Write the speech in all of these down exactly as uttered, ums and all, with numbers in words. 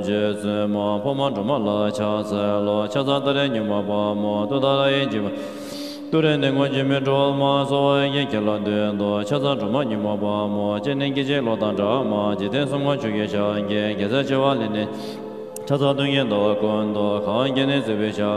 རྗེ་བཙུན་མ་འཕགས་མ་སྒྲོལ་མ་ལ་ཕྱག་འཚལ་ལོ། ཕྱག་འཚལ་ཏཱ་རེ་སྙིང་པོ་དཔལ་མོ་ཏུཏྟཱ་ར་ཡི་འཇིགས་པ། ཏུ་རེ་ནི་མགོན་འཇིགས་མེད་སྒྲོལ་མ་གསོལ་བ་ཡི་ཁྱེར་ལ་འདུད་དོ། ཕྱག་འཚལ་སྒྲོལ་མ་སྙིང་པོ་དཔལ་མོ། སྤྱན་ནི་སྐད་ཅིག་གློག་དང་འདྲ་མ། འཇིག་རྟེན་གསུམ་མགོན་ཆུ་སྐྱེས་ཞལ་གྱི། རྒྱལ་སྲས་བྱེ་བ་ལས་ནི། ཕྱག་འཚལ་གདོན་བགེགས་བདག་པོ་ཀུན་ཏུ། གང་བ་བརྒྱད་ནི་སྲིད་པའི་ཞག་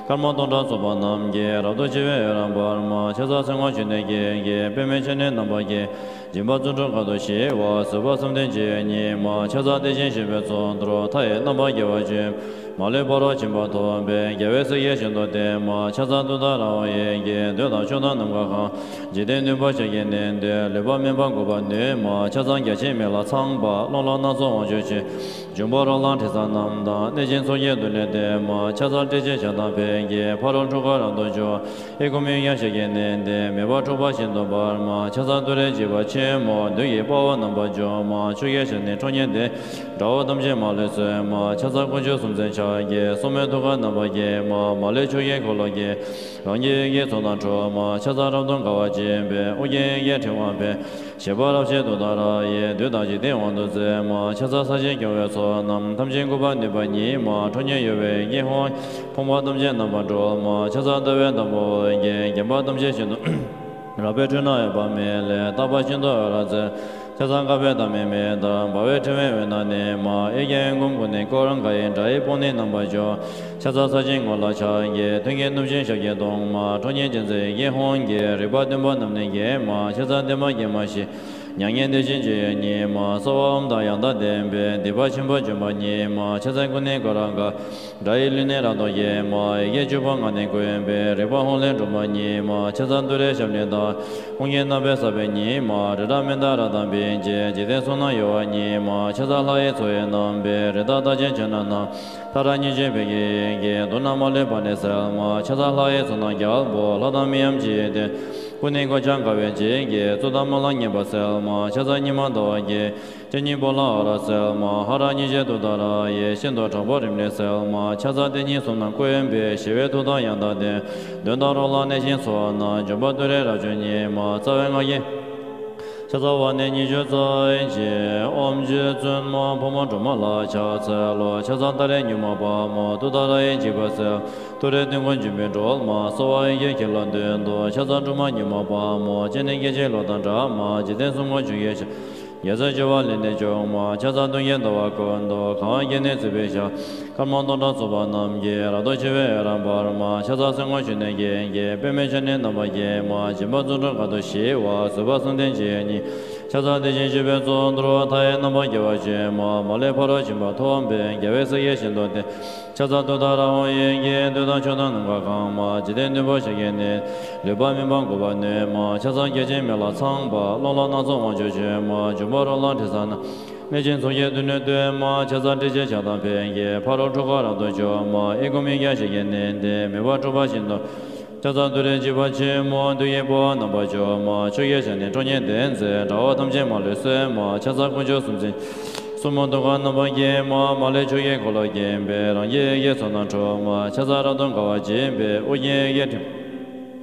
སྐར་མ་སྟོང་ཕྲག་ཚོགས་པ་རྣམས་ཀྱིས། རབ་ཏུ་ཕྱེ་བའི་འོད་རབ་འབར་མ། ཕྱག་འཚལ་སེར་སྔོ་ཆུ་ནས་སྐྱེས་ཀྱི། པདྨས་ཕྱག་ནི་རྣམ་པར་བརྒྱན། སྦྱིན་པ་རྫུ་འཕྲུལ་དཀའ་ཐུབ་ཞི་བ། བཟོད་པ་བསམ་གཏན་སྤྱི་ཡི་སྙིང་པོ། ཕྱག་འཚལ་བདེ་ཆེན་ཞི་བའི་ཚོགས་འདུར། མཐའ་ཡས་རྣམ་པར་རྒྱལ་བ་སྤྱོད། མ་ལུས་ཕ་རོལ་ཕྱིན་པ་ཐོབ་པའི། རྒྱལ་བའི་སྲས་ཀྱིས་ཤིན་ཏུ་བསྟེན་མ། ཕྱག་འཚལ་ཏུཏྟཱ་ར་ཧཱུྃ་ཡི་གེ། འདོད་དང་ཕྱོགས་དང་ནམ་མཁའ་གང་། འཇིག་རྟེན་བདུན་པ་ཞག་གི་གནས་འདིར། ལུས་པ་སྨིན་པ་འགུགས་པར་ནུས་མ། ཕྱག་འཚལ་རྒྱ་ཆེན་མི་ལ་ཚངས་པ། རླུང་ལྷ་སྣ་ཚོགས་དབང་ཕྱུག་མཆོད། འབྱུང་པོ་རོ་ལངས་དྲི་ཟ་རྣམས་དང་། གནོད་སྦྱིན་ཚོགས་ཀྱིས་མདུན་ལས་བསྟོད་མ། ཕྱག་འཚལ་ཏྲཊ་ཅེས་བྱ་དང་ཕཊ་ཀྱིས། ཕ་རོལ་འཁྲུལ་འཁོར་རབ་ཏུ་འཇོམས། ཨི་ཁུ་མི་ཡ་ཞག་གི་གནས་འདིར། མེ་འབར་འཁྲུགས་པ་ཤིན་ཏུ་འབར་མ། ཕྱག་འཚལ་ཏུ་རེའི་འཇིགས་པ་ཆེན་མོ། བདུད་ཀྱི་དཔའ་བོ་རྣམ་པར་འཇོམས་མ། ཆུ་སྐྱེས་ཞལ་ནི་ཁྲོ་གཉེར་ལྡན། དགྲ་བོ་ཐམས་ཅད་མ་ལུས་གསོད་མ། ཕྱག་འཚལ་དཀོན་མཆོག་གསུམ་མཚོན་ཕྱག་རྒྱའི། སོར་མོས་ཐུགས་ཀར་རྣམ་པར་བརྒྱན་མ། མ་ལུས་ཕྱོགས་ཀྱི་འཁོར་ལོས་བརྒྱན། རང་གི་ཡི་གེ་ཚོགས་རྣམས་འཁྲུགས་མ། ཕྱག་འཚལ་རབ་ཏུ་དགའ་བ་སྤྱོད་པའི། ཨོ་རྒྱན་ཡི་གེ་ཕྲེང་བ་འཕེལ། བཞད་པ་རབ་བཞད་ཏུཏྟཱ་ར་ཡིས། བདུད་དང་འཇིག་རྟེན་དབང་དུ་མཛད་མ། ཕྱག་འཚལ་ས་གཞི་སྐྱོང་བའི་ཚོགས་རྣམས། ཐམས་ཅད་འགུགས་པར་ནུས་པ་ཉིད་མ། ཁྲོ་གཉེར་གཡོ་བའི་ཡི་གེ་ཧཱུྃ། ཕོངས་པ་ཐམས་ཅད་རྣམ་པར་སྒྲོལ་མ། ཕྱག་འཚལ་ཟླ་བའི་བདག་པོ་ཨོ་རྒྱན། བརྒྱན་པ་ཐམས་ཅད་ཤིན་ཏུ། རལ་པའི་ཁྲོད་ན་ཡོད་པ་མེད་ལས། རྟག་པར་ཤིན་ཏུ་འོད་རབ་མཛད། ཕྱག་འཚལ་དཀར་པོའི་ཟླ་མེད་མེ་ལྟར། འབར་བའི་ཕྲེང་བའི་འོད་རྣམས་ནི་མ། ཨེ་ཀྱང་ཡོན་གོམ་ཀུན་ནས་བསྐོར། དགའ་བའི་སྒྲ་ཡིས་དཔུང་ནི་རྣམ་པར་འཇོམས། ཕྱག་འཚལ་ས་གཞིའི་ངོས་ལ་ཕྱག་གི། མཐུན་རྐྱེན་གནུབས་ཤིང་ཞབས་ཀྱུ་སྟོང་མ། ཁྲོ་གཉེར་ཅན་མཛད་ཡི་གེ་ཧཱུྃ་གིས། རིག་པ་བདུན་པོ་རྣམས་ནི་འགེམས་མ། ཕྱག་འཚལ་བདེ་མ་དགེ་མ་ཞི། མྱ་ངན་འདས་ཞི་སྤྱི་ཡི་སྙིང་པོ། གསོལ་བ་འོ་མ་དང་ཡང་དག་ལྡན་པས། སྡིག་པ་ཆེན་པོ་འཇོམས་པ་ཉིད་མ། ཕྱག་འཚལ་ཀུན་ནས་བསྐོར་རབ་དགའ། སྒྲ་ཡིས་ལུས་ནི་རབ་ཏུ་གོས་མ། ཡི་གེ་བཅུ་པོ་ལྔ་ནི་གོན་པས། རིག་པ་ཧཱུྃ་ལས་འཁྲུངས་པ་ཉིད་མ། ཕྱག་འཚལ་ཏུ་རེའི་ཞབས་ནི་བརྡབས། ཧཱུྃ་གི་རྣམ་པའི་ས་བོན་ཉིད་མ། རི་དྭགས་མི་དང་ར་དང་བིང་བྱེད། འཇིག་རྟེན་གསུམ་རྣམས་གཡོ་བ་ཉིད་མ། ཕྱག་འཚལ་ལྷ་ཡི་ཚོགས་ཡི་རྣམ་པའི། རི་དྭགས་རྟགས་ཅན་བྱད་སྣ་རྣམས། མཐའ་ར་གཉིས་བྱོན་ཕཊ་ཀྱི་ཡི་གེས། དུག་རྣམས་མ་ལུས་པ་ནི་སེལ་མ། ཕྱག་འཚལ་ལྷ་ཡི་ཚོགས་རྣམས་རྒྱལ་པོ། ལྷ་དང་མི་འམ་ཅི་ཡིས་བསྟེན། སྐུ་ནི་གོ་ཆ་དགའ་བའི་བརྗིད་ཀྱིས། གཙུག་དང་དམངས་ལ་བསྙེན་པ་སེལ་མ། ཕྱག་འཚལ་སྙིགས་མ་ཟླ་བ་གིས། སྤྱན་གཉིས་པོ་ལ་འོད་རབ་གསལ་མ། ཧ་ར་གཉིས་བྱོན་ཏུཏྟཱ་ར་ཡིས། ཤིན་ཏུ་དྲག་པོ་རིམས་ནད་སེལ་མ། ཕྱག་འཚལ་དེ་ཉིད་གསུམ་རྣམས་བཀོད་པའི། ཞི་བའི་མཐུ་དང་ཡང་དག་ལྡན། གདོན་དང་རོ་ལངས་གནོད་སྦྱིན་ཚོགས་རྣམས། འཇོམས་པ་ཏུ་རེ་རབ་འབྱུང་ཉིད་མ། རྩ་བའི་སྔགས་ཀྱི། ཕྱག་འཚལ་བ་ནི་ཉི་ཤུ་རྩ་གཅིག་ཨོཾ་རྗེ་བཙུན་མ་འཕགས་མ་སྒྲོལ་མ་ལ་ཕྱག་འཚལ་ལོ། ཕྱག་འཚལ་ཏཱ་རེ་སྙིང་པོ་དཔལ་མོ། ཏུཏྟཱ་ར་ཡི་འཇིགས་པ་སེལ། ཏུ་རེ་དུས་མགོན་འཇིགས་མེད་སྒྲོལ་མ། གསོལ་བ་ཡི་གེ་ཁྱེར་ལ་འདུད་དོ། ཕྱག་འཚལ་སྒྲོལ་མ་སྙིང་པོ་དཔལ་མོ། སྤྱན་ནི་སྐད་ཅིག་གློག་དང་འདྲ་མ། འཇིག་རྟེན་གསུམ་མགོན་ཆུ་སྐྱེས་ཞལ། རྒྱལ་སྲས་བྱེ་བ་ལས་ནི་བྱུང་མ། ཕྱག་འཚལ་གདོན་བགེགས་བདག་པོ་ཀུན་ཏུ། གང་བ་བརྒྱད་ནི་སྲིད་པའི་ཞག་སྐར་མ་སྟོང་ཕྲག་ཚོགས་པ་རྣམས་ཀྱིས། རབ་ཏུ་ཕྱེ་བའི་འོད་རབ་འབར་མ། ཕྱག་འཚལ་སེར་སྔོ་ཆུ་ནས་སྐྱེས་ཀྱི། པདྨས་ཕྱག་ནི་རྣམ་པར་བརྒྱན་མ། སྦྱིན་པ་རྫུ་འཕྲུལ་དཀའ་ཐུབ་ཞི་བ། བཟོད་པ་བསམ་གཏན་སྤྱི་ཡི་སྙིང་། ཕྱག་འཚལ་དེ་བཞིན་གཤེགས་པའི་གཙུག་ཏོར། མཐའ་ཡས་རྣམ་པར་རྒྱལ་བ་སྤྱོད་མ། མ་ལུས་ཕ་རོལ་ཕྱིན་པ་ཐོབ་པའི། རྒྱལ་བའི་སྲས་ཀྱིས་ཤིན་ཏུ་བསྟེན། ཕྱག་འཚལ་ཏུཏྟཱ་ར་ཧཱུྃ་ཡི་གེ། འདོད་དང་ཕྱོགས་དང་ནམ་མཁའ་གང་མ། འཇིག་རྟེན་བདུན་པོ་ཞག་གི་གནས། ལུས་པ་སྨིན་པ་འགུགས་པར་ནུས་མ། ཕྱག་འཚལ་རྒྱ་ཆེན་མི་ལ་ཚངས་པ། རླུང་ལྷ་སྣ་ཚོགས་དབང་ཕྱུག་མཆོད་མ། འབྱུང་པོ་རོ་ལངས་དྲི་ཟ་རྣམས། གནོད་སྦྱིན་ཚོགས་ཀྱིས་མདུན་ནས་བསྟོད་མ། ཕྱག་འཚལ་ཏྲཊ་ཅེས་བྱ་དང་ཕཊ་ཀྱིས། ཕ་རོལ་འཁྲུལ་འཁོར་རབ་ཏུ་འཇོམས་མ། ཨི་ཁུ་མི་ཡ་ཞལ་གྱི་གནས་འདིར། མེ་འབར་འཁྲུགས་པ་ཤིན་ཏུ། ཕྱག་འཚལ་ཏུ་རེའི་འཇིགས་པ་ཆེན་མོ། བདུད་ཀྱི་དཔའ་བོ་རྣམ་པར་འཇོམས་མ། ཆུ་སྐྱེས་ཞལ་ནི་ཁྲོ་གཉེར་ལྡན་མཛད། དགྲ་བོ་ཐམས་ཅད་མ་ལུས་གསོད་མ། ཕྱག་འཚལ་དཀོན་མཆོག་གསུམ་མཚོན། གསུམ་པོ་ཐུགས་ཀར་རྣམ་པར་བརྒྱན་མ། མ་ལུས་ཕྱོགས་ཀྱི་འཁོར་ལོས་བརྒྱན་པའི། རང་གི་ཡི་གེ་ཚོགས་རྣམས་འཁྲུགས་མ། ཕྱག་འཚལ་རབ་ཏུ་དགའ་བ་སྤྱོད་པའི། ཨོ་རྒྱན་ཡི་གེ་ཕྲེང་བ།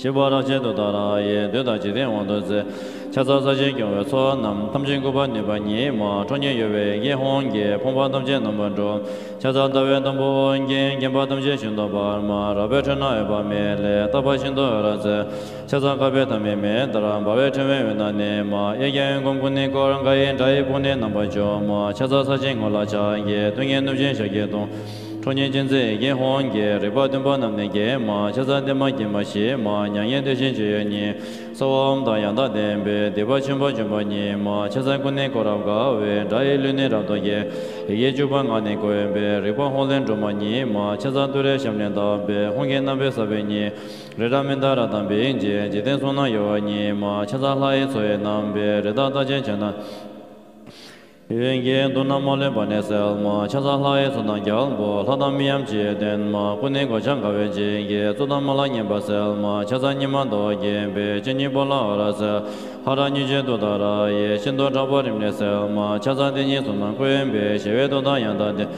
ཞི་བ་རབ་བརྗིད་ཏུཏྟཱ་ར་ཡིས། བདུད་དང་འཇིག་རྟེན་དབང་དུ་མཛད། ཕྱག་འཚལ་ས་གཞིར་སྐྱོང་བའི་ཚོགས་རྣམས། ཐམས་ཅད་འགུགས་པར་ནུས་པ་ཉིད་མ། ཁྲོ་གཉེར་གཡོ་བའི་ཡི་གེ་ཧཱུྃ་གིས། ཕོངས་པ་ཐམས་ཅད་རྣམ་པར་སྒྲོལ། ཕྱག་འཚལ་ཟླ་བའི་དང་པོ་ཨོ་རྒྱན། བརྒྱན་པ་ཐམས་ཅད་ཤིན་ཏུ་འབར་མ། རལ་པའི་ཁྲོད་ན་ཡོད་པ་མེད་ལས། རྟག་པར་ཤིན་ཏུ་འོད་རབ་མཛད། ཕྱག་འཚལ་དཀར་པོའི་ཟླ་མེད་མེ་ལྟར། འབར་བའི་ཕྲེང་བའི་འོད་རྣམས་ནི་མ། གཡས་བརྐྱང་གཡོན་བསྐུམ་ཀུན་ནས་བསྐོར། དགའ་བའི་སྒྲ་ཡིས་དཔུང་ནི་རྣམ་པར་འཇོམས་མ། ཕྱག་འཚལ་ས་གཞིའི་ངོས་ལ་ཕྱག་གི། མཐུན་རྐྱེན་གནུབས་ཤིང་ཞབས་ཀྱུ་སྟོང་། ཁྲོ་གཉེར་ཅན་མཛད་ཡི་གེ་ཧཱུྃ་གིས། རིག་པ་བདུན་པོ་རྣམས་ནི་འགེམས་མ། ཕྱག་འཚལ་བདེ་མ་དགེ་མ་ཞི་མ། མྱ་ངན་འདས་ཞི་སྤྱི་ཡི་སྙིང་། གསོལ་བ་འོ་མ་དང་ཡང་དག་ལྡན་པས། སྡིག་པ་ཆེན་པོ་འཇོམས་པ་ཉིད་མ། ཕྱག་འཚལ་ཀུན་ནས་བསྐོར་རབ་དགའ་བའི། སྒྲ་ཡིས་ལུས་ནི་རབ་ཏུ་གོས། ཡི་གེ་བཅུ་པོ་ལྔ་ནི་གོན་པའི། རིག་པ་ཧཱུྃ་ལས་འཁྲུངས་པ་ཉིད་མ། ཕྱག་འཚལ་ཏུ་རེའི་ཞབས་ནི་བརྡབས་པས། ཧཱུྃ་གི་རྣམ་པའི་ས་བོན་ཉིད། རི་དྭགས་མི་དང་ར་དང་བིང་བྱེད། འཇིག་རྟེན་གསུམ་རྣམས་གཡོ་བ་ཉིད་མ། ཕྱག་འཚལ་ལྷ་ཡི་ཚོགས་ཡི་རྣམ་པའི། རི་དྭགས་རྟགས་ཅན་བྱད་སྣ། ཡོན་གྱི་དུག་རྣམས་མ་ལུས་པ་ནི་སེལ་མ། ཕྱག་འཚལ་ལྷ་ཡི་ཚོགས་རྣམས་རྒྱལ་པོ། ལྷ་དང་མི་འམ་ཅི་ཡིས་བསྟེན་མ། སྐུ་ནི་གོ་ཆ་དགའ་བའི་བརྗིད་ཀྱིས། གཙུག་དང་དམངས་ལ་བསྙེན་པ་སེལ་མ། ཕྱག་འཚལ་སྙིགས་མ་ཟླ་བ་གིས་བསྐྱེད་པའི། སྤྱན་གཉིས་པོ་ལ་འོད་རབ་གསལ། ཧ་ར་གཉིས་བྱོན་ཏུཏྟཱ་ར་ཡིས། ཤིན་ཏུ་དྲག་པོ་རིམས་ནད་སེལ་མ། ཕྱག་འཚལ་དེ་ཉིད་གསུམ་རྣམས་བཀོད་པའི། ཞི་བའི་མཐུ་དང་ཡང་དག་ལྡན།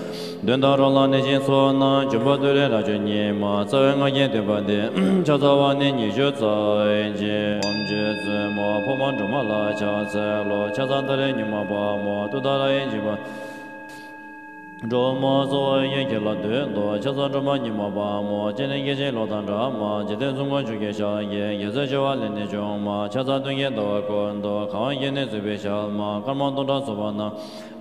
གདོན་དང་རོ་ལངས་གནོད་སྦྱིན་ཚོགས་རྣམས། འཇོམས་པ་ཏུ་རེ་རབ་འབྱུང་ཉིད་མ། རྩ་བའི་སྔགས་ཀྱི་བསྟོད་པ་འདི། ཕྱག་འཚལ་བ་ནི་ཉི་ཤུ་རྩ་གཅིག་ཨོཾ་རྗེ་བཙུན་མ་འཕགས་མ་སྒྲོལ་མ་ལ་ཕྱག་འཚལ་ལོ། ཕྱག་འཚལ་ཏཱ་རེ་སྙིང་པོ་དཔལ་མོ། ཏུཏྟཱ་ར་ཡི་འཇིགས་པ། སྒྲོལ་མ་གསོལ་བ་ཡི་གེ་ལ་འདུད་དོ། ཕྱག་འཚལ་སྒྲོལ་མ་ཉི་མ་པདྨོ། སྤྱན་ནི་སྐད་ཅིག་གློག་དང་འདྲ་མ། འཇིག་རྟེན་གསུམ་མགོན་ཆུ་སྐྱེས་ཞལ་གྱི། རྒྱལ་སྲས་བྱེ་བ་ལས་ནི་བྱུང་མ། ཕྱག་འཚལ་སྟོན་ཀའི་ཟླ་བ་བཀོད་དོ། གང་བ་བརྒྱད་ནི་བརྩེགས་པའི་ཞལ་མ། སྐར་མ་སྟོང་ཕྲག་ཚོགས་པ་རྣམས།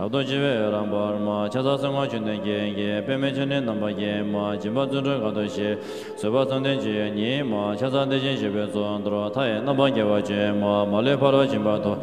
རབ་ཏུ་ཕྱེ་བའི་འོད་རབ་འབར་མ། ཕྱག་འཚལ་སེར་སྔོ་ཆུ་ནས་སྐྱེས་ཀྱི། པདྨས་ཕྱག་ནི་རྣམ་པར་བརྒྱན་མ། སྦྱིན་པ་བརྩོན་འགྲུས་དགའ་སྟོབས་ཤེས། བཟོད་པ་བསམ་གཏན་སྤྱི་ཡི་ཉིད་མ། ཕྱག་འཚལ་བདེ་ཆེན་ཞི་བའི་གཙུག་ཏོར། མཐའ་ཡས་རྣམ་པར་རྒྱལ་བ་ཆེན་མ། མ་ལུས་ཕ་རོལ་ཕྱིན་པ་ཐོབ།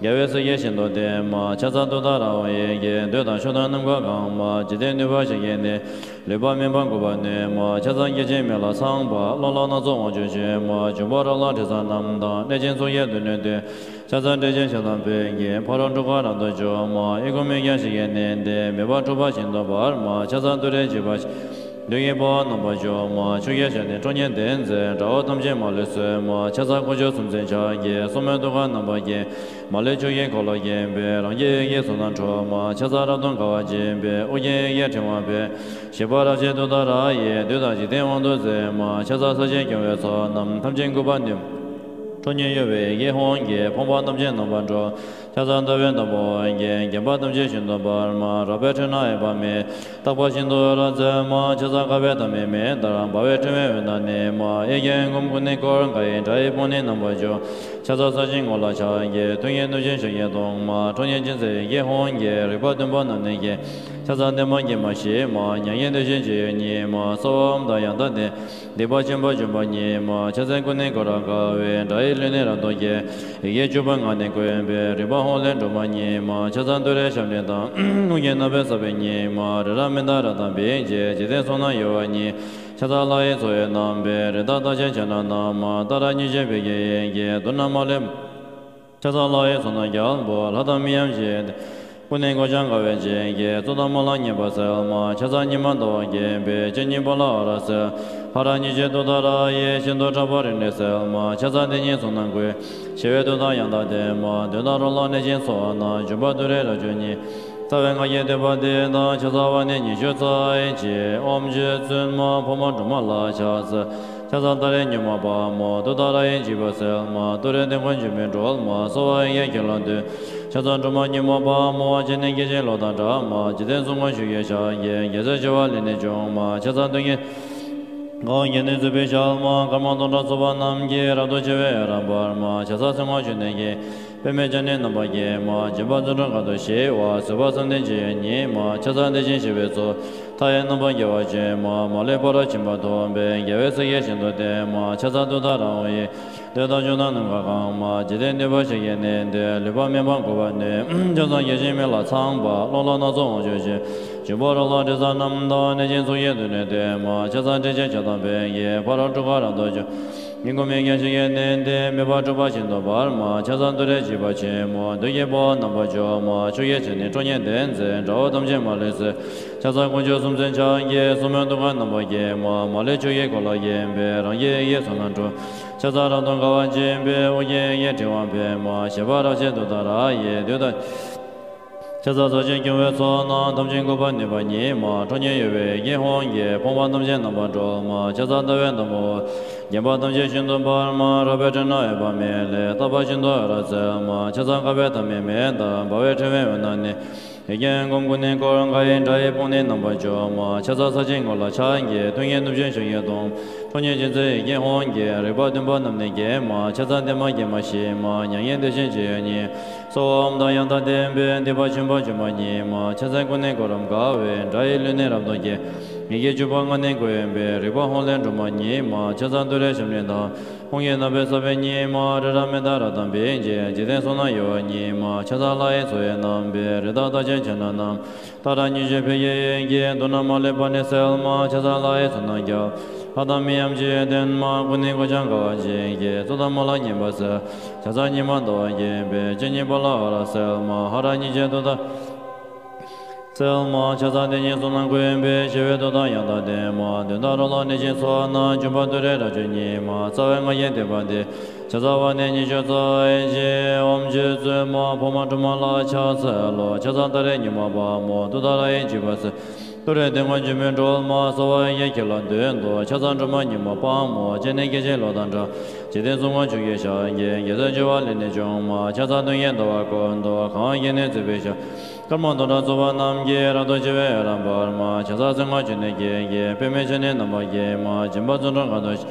རྒྱལ་བའི་སྲས་ཀྱིས་ཤིན་ཏུ་བསྟེན་མ། ཕྱག་འཚལ་ཏུཏྟཱ་ར་ཧཱུྃ་ཡི་གེས། འདོད་དང་ཕྱོགས་དང་ནམ་མཁའ་གང་མ། འཇིག་རྟེན་ནུས་པ་ཞིང་གི་གནས། ལུས་པ་མེ་འབར་འགུགས་པར་ནུས་མ། ཕྱག་འཚལ་སྐྱེ་འཆི་མེ་ལྷ་ཚངས་པ། གློ་ལ་སྣ་ཚོགས་དབང་ཕྱུག་མཆོད་མ། འབྱུང་པོ་རོ་ལངས་དྲི་ཟ་རྣམས་དང་། གནོད་སྦྱིན་ཚོགས་ཀྱིས་མདུན་ནས་བསྟོད། ཕྱག་འཚལ་ཏྲཊ་ཅེས་བྱ་རྣམས་ཕཊ་ཀྱིས། ཕ་རོལ་འཁྲུལ་འཁོར་རབ་ཏུ་འཇོམས་མ། ཨི་ཁུ་མིག་རྒྱང་ཞིང་གི་གནས་འདི། མེ་འབར་འཁྲུགས་པ་ཤིན་ཏུ་འབར་མ། ཕྱག་འཚལ་ཏུ་རེ་འཇིགས་པ་ཞི། བདུད་ཀྱི་དཔའ་བོ་རྣམ་པར་འཇོམས་མ། ཆུ་སྐྱེས་ཞལ་ནི་ཁྲོ་གཉེར་ལྡན་མཛད། དགྲ་བོ་ཐམས་ཅད་མ་ལུས་གསོད་མ། ཕྱག་འཚལ་དཀོན་མཆོག་གསུམ་མཚོན་ཕྱག་རྒྱའི། སོར་མོས་ཐུགས་ཀར་རྣམ་པར་བརྒྱན། མ་ལུས་ཕྱོགས་ཀྱི་འཁོར་ལོས་བརྒྱན་པའི། རང་གི་ཡི་གེས་ཚོགས་རྣམས་འཕྲོག་མ། ཕྱག་འཚལ་རབ་ཏུ་དགའ་བ་སྦྱིན་པའི། ཨོ་རྒྱན་ཡི་གེས་ཕྲེང་བ་སྦས། བཞད་པ་རབ་བཞད་ཏུཏྟཱ་ར་ཡིས། བདུད་དང་འཇིག་རྟེན་དབང་དུ་མཛད་མ། ཕྱག་འཚལ་ས་གཞིར་སྐྱོང་བའི་ཚོགས་རྣམས། ཐམས་ཅད་འགུགས་པར་ནུས། ཁྲོ་གཉེར་གཡོ་བའི་ཡི་གེ་ཧཱུྃ་གིས། ཕོངས་པ་ཐམས་ཅད་རྣམ་པར་སྒྲོལ། ཕྱག་འཚལ་ཟླ་བའི་དང་པོ་ཡི་གེས། བརྒྱན་པ་ཐམས་ཅད་ཤིན་ཏུ་འབར་མ། རལ་པའི་ཁྲོད་ན་ཡོད་པ་མེ། རྟག་པ་ཤིན་ཏུ་འོད་རབ་མཛད་མ། ཕྱག་འཚལ་དཀར་པོའི་ཐ་མའི་མེ་ལྟར། འབར་བའི་ཕྲེང་བའི་འོད་སྣ་ནི་མ། ཡི་གེ་ཧཱུྃ་ཀུན་ནས་བསྐོར། གང་ཡིན་དགྲ་ཡི་དཔུང་ནི་རྣམ་པར་འཇོམས། ཕྱག་འཚལ་ས་གཞིའི་ངོས་ལ་ཕྱག་རྒྱའི། ཐུགས་ཀྱིས་བསྣུན་ཅིང་ཞབས་ཀྱིས་བརྡུང་མ། ཁྲོ་གཉེར་ཅན་མཛད་ཡི་གེ་ཧཱུྃ་གིས། རིག་པ་བདུན་པོ་རྣམས་ནི་བརྒྱན། ཕྱག་འཚལ་བདེ་བ་ཉིད་མ་ཞི་མ། མྱ་ངན་འདས་ཞི་སྤྱི་ཡི་ཉིད་མ། གསོལ་བ་འོ་མ་དང་ཡང་དག་ལྡན། སྡིག་པ་ཆེན་པོ་འཇོམས་པ་ཉིད་མ། ཕྱག་འཚལ་ཀུན་ནས་བསྐོར་རབ་དགའ་བའི། དགྲ་ཡི་ལུས་ནི་རབ་ཏུ་བརྒྱན། ཡི་གེ་བཅུ་པོ་ལྔ་ནི་བཀོད་པའི། རིག་པ་ཧཱུྃ་ལས་འབྲུ་མ་རྙེད་མ། ཕྱག་འཚལ་ཏུ་རེའི་ཞབས་ནི་དང་། ཧཱུྃ་གི་རྣམ་པའི་ས་བོན་ཉིད་མ། རི་རབ་མནྡ་ར་དང་བིང་བཅས། འཇིག་རྟེན་གསུམ་རྣམས་གཡོ་བ་ཉིད། ཕྱག་འཚལ་ལྷ་ཡི་ཚོགས་ཡི་རྣམ་པའི། རི་དྭགས་རྟགས་ཅན་བྱ་རྣམས་རྣམས་མ། ཏཱ་ར་གཉིས་བརྗོད་ཕཊ་ཀྱི་ཡི་གེས། མདུན་ན་མ་ལུས། ཕྱག་འཚལ་ལྷ་ཡི་ཚོགས་རྣམས་རྒྱལ་པོ། ལྷ་དང་མིའམ་ཅི་ཡིན་དེ། ཀུན་ནས་གོ་ཆ་དགའ་བས་བརྒྱན་གྱིས། གཙུག་ཏོར་མ་ལ་བརྙེས་པ་གསལ་མ། ཕྱག་འཚལ་ཉི་མ་ཟླ་བ་རྒྱས་པའི། སྤྱན་གཉིས་པོ་ལ་འོད་རབ་གསལ། ཧ་ར་གཉིས་བརྗོད་ཏུཏྟཱ་ར་ཡིས། ཤིན་ཏུ་དྲག་པོའི་རིམས་ནད་སེལ་མ། ཕྱག་འཚལ་དེ་ཉིད་གསུམ་རྣམས་བསྐོར། ཞི་བའི་མཐུ་དང་ཡང་དག་ལྡན་མ། གདོན་དང་རོ་ལངས་གནོད་སྦྱིན་ཚོགས་རྣམས། འབྱུང་པོ་ཏུ་རེ་རབ་བྱུང་ཉིད། རྩ་བའི་སྔགས་ཀྱི་བསྟོད་པ་འདི་དང་། ཕྱག་འཚལ་བ་ནི་ཉི་ཤུ་རྩ་གཅིག་ཨོཾ་རྗེ་བཙུན་མ་ཕག་མོ་སྒྲོལ་མ་ལ་ཕྱག་འཚལ། ཕྱག་འཚལ་ཏཱ་རེ་མྱུར་མ་དཔའ་མོ། ཏུཏྟཱ་ར་ཡི་འཇིགས་པ་སེལ་མ། ཏུ་རེ་དེ་མགོན་འཇིགས་མེད་སྒྲོལ་མ། གསོལ་བ་ཡི་གེ་ཁྱེད་ལ་འདུད། ཕྱག་འཚལ་སྒྲོལ་མ་མྱུར་མ་དཔའ་མོ། སྤྱན་ནི་སྐད་ཅིག་གློག་དང་འདྲ་མ། འཇིག་རྟེན་གསུམ་མགོན་ཆུ་སྐྱེས་ཞལ་གྱི། རྒྱལ་སྲས་བྱེ་བ་ལས་ནི་བྱུང་མ། ཕྱག་འཚལ་སྟོན་ཀའི། གང་བ་བརྒྱད་ནི་བརྩེགས་པའི་ཞལ་མ། སྐར་མ་སྟོང་ཕྲག་ཚོགས་པ་རྣམས་ཀྱིས། རབ་ཏུ་ཕྱེ་བའི་འོད་རབ་འབར་མ། ཕྱག་འཚལ་སེར་སྔོ་ཆུ་ནས་སྐྱེས། པདྨས་ཕྱག་ནི་རྣམ་པར་བརྒྱན་མ། སྦྱིན་པ་བརྩོན་འགྲུས་དགའ་སྟོབས་ཤེས་པ། བཟོད་པ་བསམ་གཏན་སྤྱི་ཡི་ཉིད་མ། ཕྱག་འཚལ་བདེ་ཆེན་ཞི་བའི་གཙུག་ཏོར། མཐའ་ཡས་རྣམ་པར་རྒྱལ་བ་ཆེན་པོ། མ་ལུས་ཕ་རོལ་ཕྱིན་པ་ཐོབ་པའི། རྒྱལ་བའི་སྲས་ཀྱིས་ཤིན་ཏུ་བསྟེན་མ། ཕྱག་འཚལ་ཏུཏྟཱ་ར་ཧཱུྃ་ཡིས། འདོད་དང་ཕྱོགས་དང་ནམ་མཁའ་གང་མ། འཇིག་རྟེན་ནུས་པ་ཞིང་གི་གནས་འདི། ལུས་པ་མེ་འབར་འགུགས་པར་ནུས། ཕྱག་འཚལ་སྐྱེ་འཆི་མེ་ལྷ་ཚངས་པ། གློ་ལ་སྣ་ཚོགས་དབང་ཕྱུག་མཆོད། འབྱུང་པོ་རོ་ལངས་དྲི་ཟ་རྣམས་དང་། གནོད་སྦྱིན་ཚོགས་ཀྱིས་མདུན་ནས་བསྟོད་མ། ཕྱག་འཚལ་ཏྲཊ་ཅེས་བྱ་རྣམས་ཕཊ་ཀྱིས། ཕ་རོལ་འཁྲུལ་འཁོར་རབ་ཏུ་འཇོམས། ཨི་ཁུ་མིག་རྒྱང་ཞིང་གི་གནས་འདི། མེ་འབར་འཁྲུགས་པ་ཤིན་ཏུ་འབར་མ། ཕྱག་འཚལ་ཏུ་རེ་འཇིགས་པ་ཆེན་མོ། བདུད་ཀྱི་དཔའ་བོ་རྣམ་པར་འཇོམས་མ། ཆུ་སྐྱེས་ཞལ་ནི་ཁྲོ་གཉེར་ལྡན་མཛད། དགྲ་བོ་ཐམས་ཅད་མ་ལུས་གསོད། ཕྱག་འཚལ་དཀོན་མཆོག་གསུམ་མཚོན་ཕྱག་རྒྱའི། སོར་མོས་ཐུགས་ཀར་རྣམ་པར་བརྒྱན་མ། མ་ལུས་ཕྱོགས་ཀྱི་འཁོར་ལོས་བརྒྱན་པའི། རང་གི་ཡི་གེས་ཚོགས་རྣམས་འཕྲོག་ཕྱག་འཚལ་རབ་ཏུ་དགའ་བ་སྦྱིན་པའི། ཨོ་རྒྱན་ཡི་གེས་ཕྲེང་བ་སྦས་མ། བཞད་པ་རབ་བཞད་ཏུཏྟཱ་ར་ཡིས། བདུད་དང་། ཕྱག་འཚལ་ས་གཞིར་སྐྱོང་བའི་ཚོགས་རྣམས། ཐམས་ཅད་འགུགས་པར་ནུས་པ་ཉིད་མ། ཁྲོ་གཉེར་གཡོ་བའི་ཡི་གེ་ཧཱུྃ་ཡིས། ཕོངས་པ་ཐམས་ཅད་རྣམ་པར་སྒྲོལ་མ། ཕྱག་འཚལ་ཟླ་བའི་དང་པོ། བརྒྱན་པ་ཐམས་ཅད་ཤིན་ཏུ་འབར་མ། རལ་པའི་ཁྲོད་ན་ཡོད་པ་མེ་ལས། རྟག་པ་ཤིན་ཏུ་འོད་རབ་གསལ་མ། ཕྱག་འཚལ་དཀར་པོའི་ཐ་མའི་མེ་ལྟར། འབར་བའི་ཕྲེང་བའི་འོད་སྣ་ནི། ཡི་གེ་ཧཱུྃ་ཀུན་ནས་བསྐོར། གང་ཡིན་དགྲ་ཡི་དཔུང་ནི་རྣམ་པར་འཇོམས་མ། ཕྱག་འཚལ་ས་གཞིའི་ངོས་ལ་ཕྱག་རྒྱའི། ཐུགས་ཀྱིས་བསྣུན་ཅིང་ཞབས་ཀྱིས་བརྡུང་། ཁྲོ་གཉེར་ཅན་མཛད་ཡི་གེ་ཧཱུྃ་ཡིས། རིག་པ་བདུན་པོ་རྣམས་ནི་བརྒྱན་མ། ཕྱག་འཚལ་བདེ་བ་ཉི་མ་ཞི་མ། མྱ་ངན་འདས་ཞི་སྤྱི་ཡི་ཉིད། གསོལ་བ་འོ་མ་དང་ཡང་དག་ལྡན་པའི། སྡིག་པ་ཆེན་པོ་འཇོམས་པ་ཉིད་མ། ཕྱག་འཚལ་ཀུན་ནས་བསྐོར་རབ་དགའ་བའི། དགྲ་ཡི་ལུས་ནི་རབ་ཏུ་བརྒྱན། ཡི་གེ་བཅུ་པོ་ལྔ་ནི་བཀོད་པའི། རིག་པ་ཧཱུྃ་ལས་འབྲུ་མ་རྙེད་མ། ཕྱག་འཚལ་ཏུ་རེའི་ཞབས་ནི་དང་། ཧཱུྃ་ཡི་རྣམ་པའི་ས་བོན་ཉིད་མ། རི་རབ་མནྡ་ར་དང་བིང་བཅས། འཇིག་རྟེན་གསུམ་རྣམས་གཡོ་བ་ཉིད་མ། ཕྱག་འཚལ་ལྷ་ཡི་ཚོགས་ཡི་རྣམ་པའི། རི་དྭགས་རྟགས་ཅན་བྱ་རྣམས་རྣམས། ཏཱ་ར་གཉིས་བརྗོད་ཕཊ་ཀྱི་ཡི་གེས། མདུན་ན་མ་ལུས་པ་ནི་སེལ་མ། ཕྱག་འཚལ་ལྷ་ཡི་ཚོགས་རྣམས་རྒྱལ། ལྷ་དང་མིའམ་ཅི་ཡིན་ལྡན་མ། ཀུན་ནས་གོ་ཆ་དགའ་བ་བཞིན་གྱིས། གཙུག་ཏོར་མ་ལ་བརྙས་པ་སེལ། ཕྱག་འཚལ་ཉི་མ་ཟླ་བ་རྒྱས་པའི། སྤྱན་གཉིས་པོ་ལ་འོད་རབ་གསལ་མ། ཧ་ར་གཉིས་བརྗོད་ཏུཏྟཱ་སེལ་མ། ཕྱག་འཚལ་དེ་ཉིད་གསུམ་རྣམས་བཀོད་པའི། ཞི་བའི་མཐུ་དང་ཡང་དག་ལྡན་མ། གདོན་དང་རོ་ལངས་གནོད་སྦྱིན་ཚོགས་རྣམས། འབྱུང་པོ་ཏུ་རེ་རབ་བྱུང་ཉིད་མ། རྩ་བའི་སྔགས་ཀྱི་བསྟོད་པ་འདི། ཕྱག་འཚལ་བ་ནི་ཉི་ཤུ་རྩ་གཅིག་ཨོཾ་རྗེ་བཙུན་མ་ཕག་མོ་སྒྲོལ་མ་ལ་ཕྱག་འཚལ་ལོ། ཕྱག་འཚལ་ཏཱ་རེ་མྱུར་མ་དཔའ་མོ། ཏུཏྟཱ་ར་ཡི་འཇིགས་པ་སེལ། ཏུ་རེ་དེ་མགོན་འཇིགས་མེད་སྒྲོལ་མ། གསོལ་བ་ཡི་གེ་ཁྱེད་ལ་འདུད་དོ། ཕྱག་འཚལ་སྒྲོལ་མ་མྱུར་མ་དཔའ་མོ། སྤྱན་ནི་སྐད་ཅིག་གློག་དང་འདྲ། འཇིག་རྟེན་གསུམ་མགོན་ཆུ་སྐྱེས་ཞལ་གྱི། རྒྱལ་སྲས་བྱེ་བ་ལས་ནི་བྱུང་མ། ཕྱག་འཚལ་སྟོན་ཀའི་ཟླ་བ་བཀོད་དོ། གང་བ་བརྒྱད་ནི་བརྩེགས་པའི་ཞལ། སྐར་མ་དོ་འདྲ་ཚོ་བ་རྣམས་ཀྱིས་རབ་ཏུ་ཕྱེ་བའི་རབ་འབར་མ། ཆ་ཚང་སེང་གོ་ཆུ་ནས་སྐྱེས་ཀྱི་པདྨའི་ཆ་ནས་རྣམ་པར་རྒྱལ་མ། སྦྱིན་པ་བརྩོན་འགྲུས་གང་དུ་ཤེས།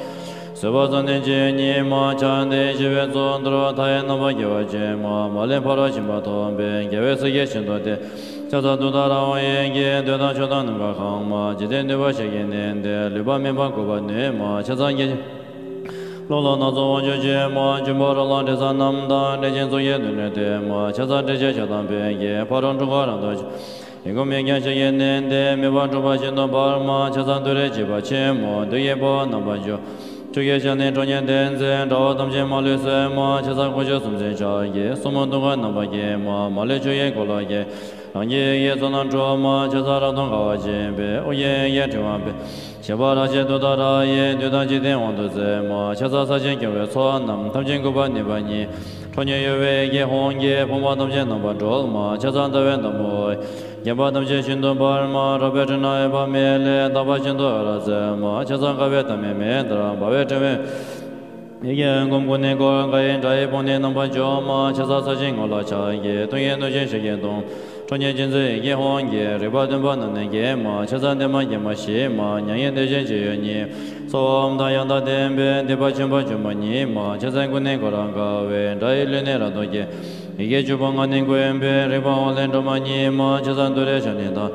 བཟོད་པ་བསམ་གཏན་བརྗིད་ཉིད་མ། ཕྱག་འདི་ཞི་བའི་གཙུག་ཏོར་མཐའ་ཡས་རྣམ་པར་རྒྱལ་བ་ཅན་མ། མ་ལུས་ཕ་རོལ་ཕྱིན་པ་ཐོབ་པའི་རྒྱལ་བའི་སྲས་ཀྱིས་ཤིན་ཏུ་བསྟེན། ཆ་ཚང་ཏུཏྟཱ་ར་ཧཱུྃ་ཡི་གེས་འདོད་དང་ཕྱོགས་དང་ནམ་མཁའ་གང་མ། འཇིག་རྟེན་འདུས་པ་ཞིང་གི་གནས་འདིར་ལུས་པ་མེད་པར་འགུགས་པར་ནུས་མ། ཆ་ཚང་སྐྱེ་ལོ་ལ་སྣ་ཚོགས་དབང་ཕྱུག་ཆེན་མོ། འབྱུང་པོ་རོ་ལངས་དྲི་ཟ་རྣམས་དང་། འབྲས་ཆན་ཚོགས་ཀྱིས་སྡུག་བསྔལ་སྟོན་མ། ཆ་ཚང་སྤྲིན་ཆེན་ཞགས་དང་བོད་ཀྱི་ཕ་རོལ་འཁྲུལ་འཁོར་རབ་ཏུ་ཕྱུང་། ཡི་གུ་མིག་རྒྱང་ཞིང་གི་གནས་འདི། མེ་འབར་འཁྲུགས་པ་ཤིན་ཏུ་འབར་མ། ཆ་ཚང་ཏུ་རེ་འཇིགས་པ་ཆེན་མོ། བདུད་ཀྱི་དཔུང་རྣམ་པར་འཇོམས། ཆུ་སྐྱེས་ཞལ་ནི་ཁྲོ་གཉེར་ལྡན་མཛད། དགྲ་བོ་ཐམས་ཅད་མ་ལུས་གསོད་མ། ཆ་ཚང་དཀོན་མཆོག་གསུམ་མཚོན་ཕྱག་རྒྱའི། སྲུང་མ་དུང་དཀར་རྣམ་པར་བརྒྱན་མ། མ་ལུས་ཆུ་ཡི་འཁོར་ལོ་བརྒྱན། རང་གི་ཡི་གེ་ཚོགས་རྣམས་འགྲོ་མ། ཆ་ཚང་རབ་ཏུ་དགའ་བ་སྦྱིན་པའི། ཨོ་རྒྱན་ཡི་གེ་ཕྲེང་བ་སྤེལ། བཞད་པ་རབ་བརྒྱ་ཏུཏྟཱ་ར་ཡིས། བདུད་དང་འཇིག་རྟེན་དབང་དུ་མཛད་མ། ཆ་ཚང་ས་ཞིང་སྐྱོང་བའི་ཚོགས་རྣམས། ཐམས་ཅད་འགུགས་པར་ནུས་པ་ཉིད། ཁྲོ་གཉེར་གཡོ་བའི་ཡི་གེ་ཧཱུྃ་གིས། ཕོངས་པ་ཐམས་ཅད་རྣམ་པར་སྒྲོལ་མ། ཆ་ཚང་ཟླ་བའི་འདམ་བུ། བརྒྱན་པ་ཐམས་ཅད་ཤིན་ཏུ་འབར་མ། རལ་པའི་སྤྲིན་ནག་འོད་དཔག་མེད་ལས། དག་པ་ཤིན་ཏུ་འོད་རབ་གསལ་མ། ཆ་ཚང་དཀའ་བའི་མཐའ་མེད་མེ་ལྟར་འབར་བའི་ཕྲེང་བའི། ཡི་གེ་ཧོམ་ཀུན་ནས་བསྐོར། མཁའ་ཡི་སྒྲ་ཡིས་དཔུང་ནི་རྣམ་པར་འཇོམས་མ། ཆ་ཚང་ས་ཞིང་ངོ་ལ་ཕྱག་རྒྱའི། སྟོང་ཉིད་གནོད་སྦྱིན་ཞལ་གྱི་གདོང་། ཁྲོ་གཉེར་ཅན་མཛད་ཡི་གེ་ཧཱུྃ་གིས། རིག་པ་བདུན་པོ་རྣམས་ནི་འགེམས་མ། ཆ་ཚང་བདེ་མ་དགེ་མ་ཞི་མ། མྱ་ངན་འདས་ཞི་ཅི་ཡོད་ཉིད། གསོལ་བ་འོ་མ་དང་ཡང་དག་ལྡན་པས། སྡིག་པ་ཆེན་པོ་འཇོམས་པ་ཉིད་མ། ཆ་ཚང་ཀུན་ནས་བསྐོར་རབ་དགའ་བའི། སྒྲ་ཡི་གླུ་ནི་རབ་ཏུ་གྱེར། ཡི་གེ་བཅུ་པོ་ལྔ་ནི་བཀོད་པས། རིག་པ་ཧཱུྃ་ལས་འགྲོ་མ་ཉིད་མ། ཆ་ཚང་ཏུ་རེ་ཞབས་ནི་དང་།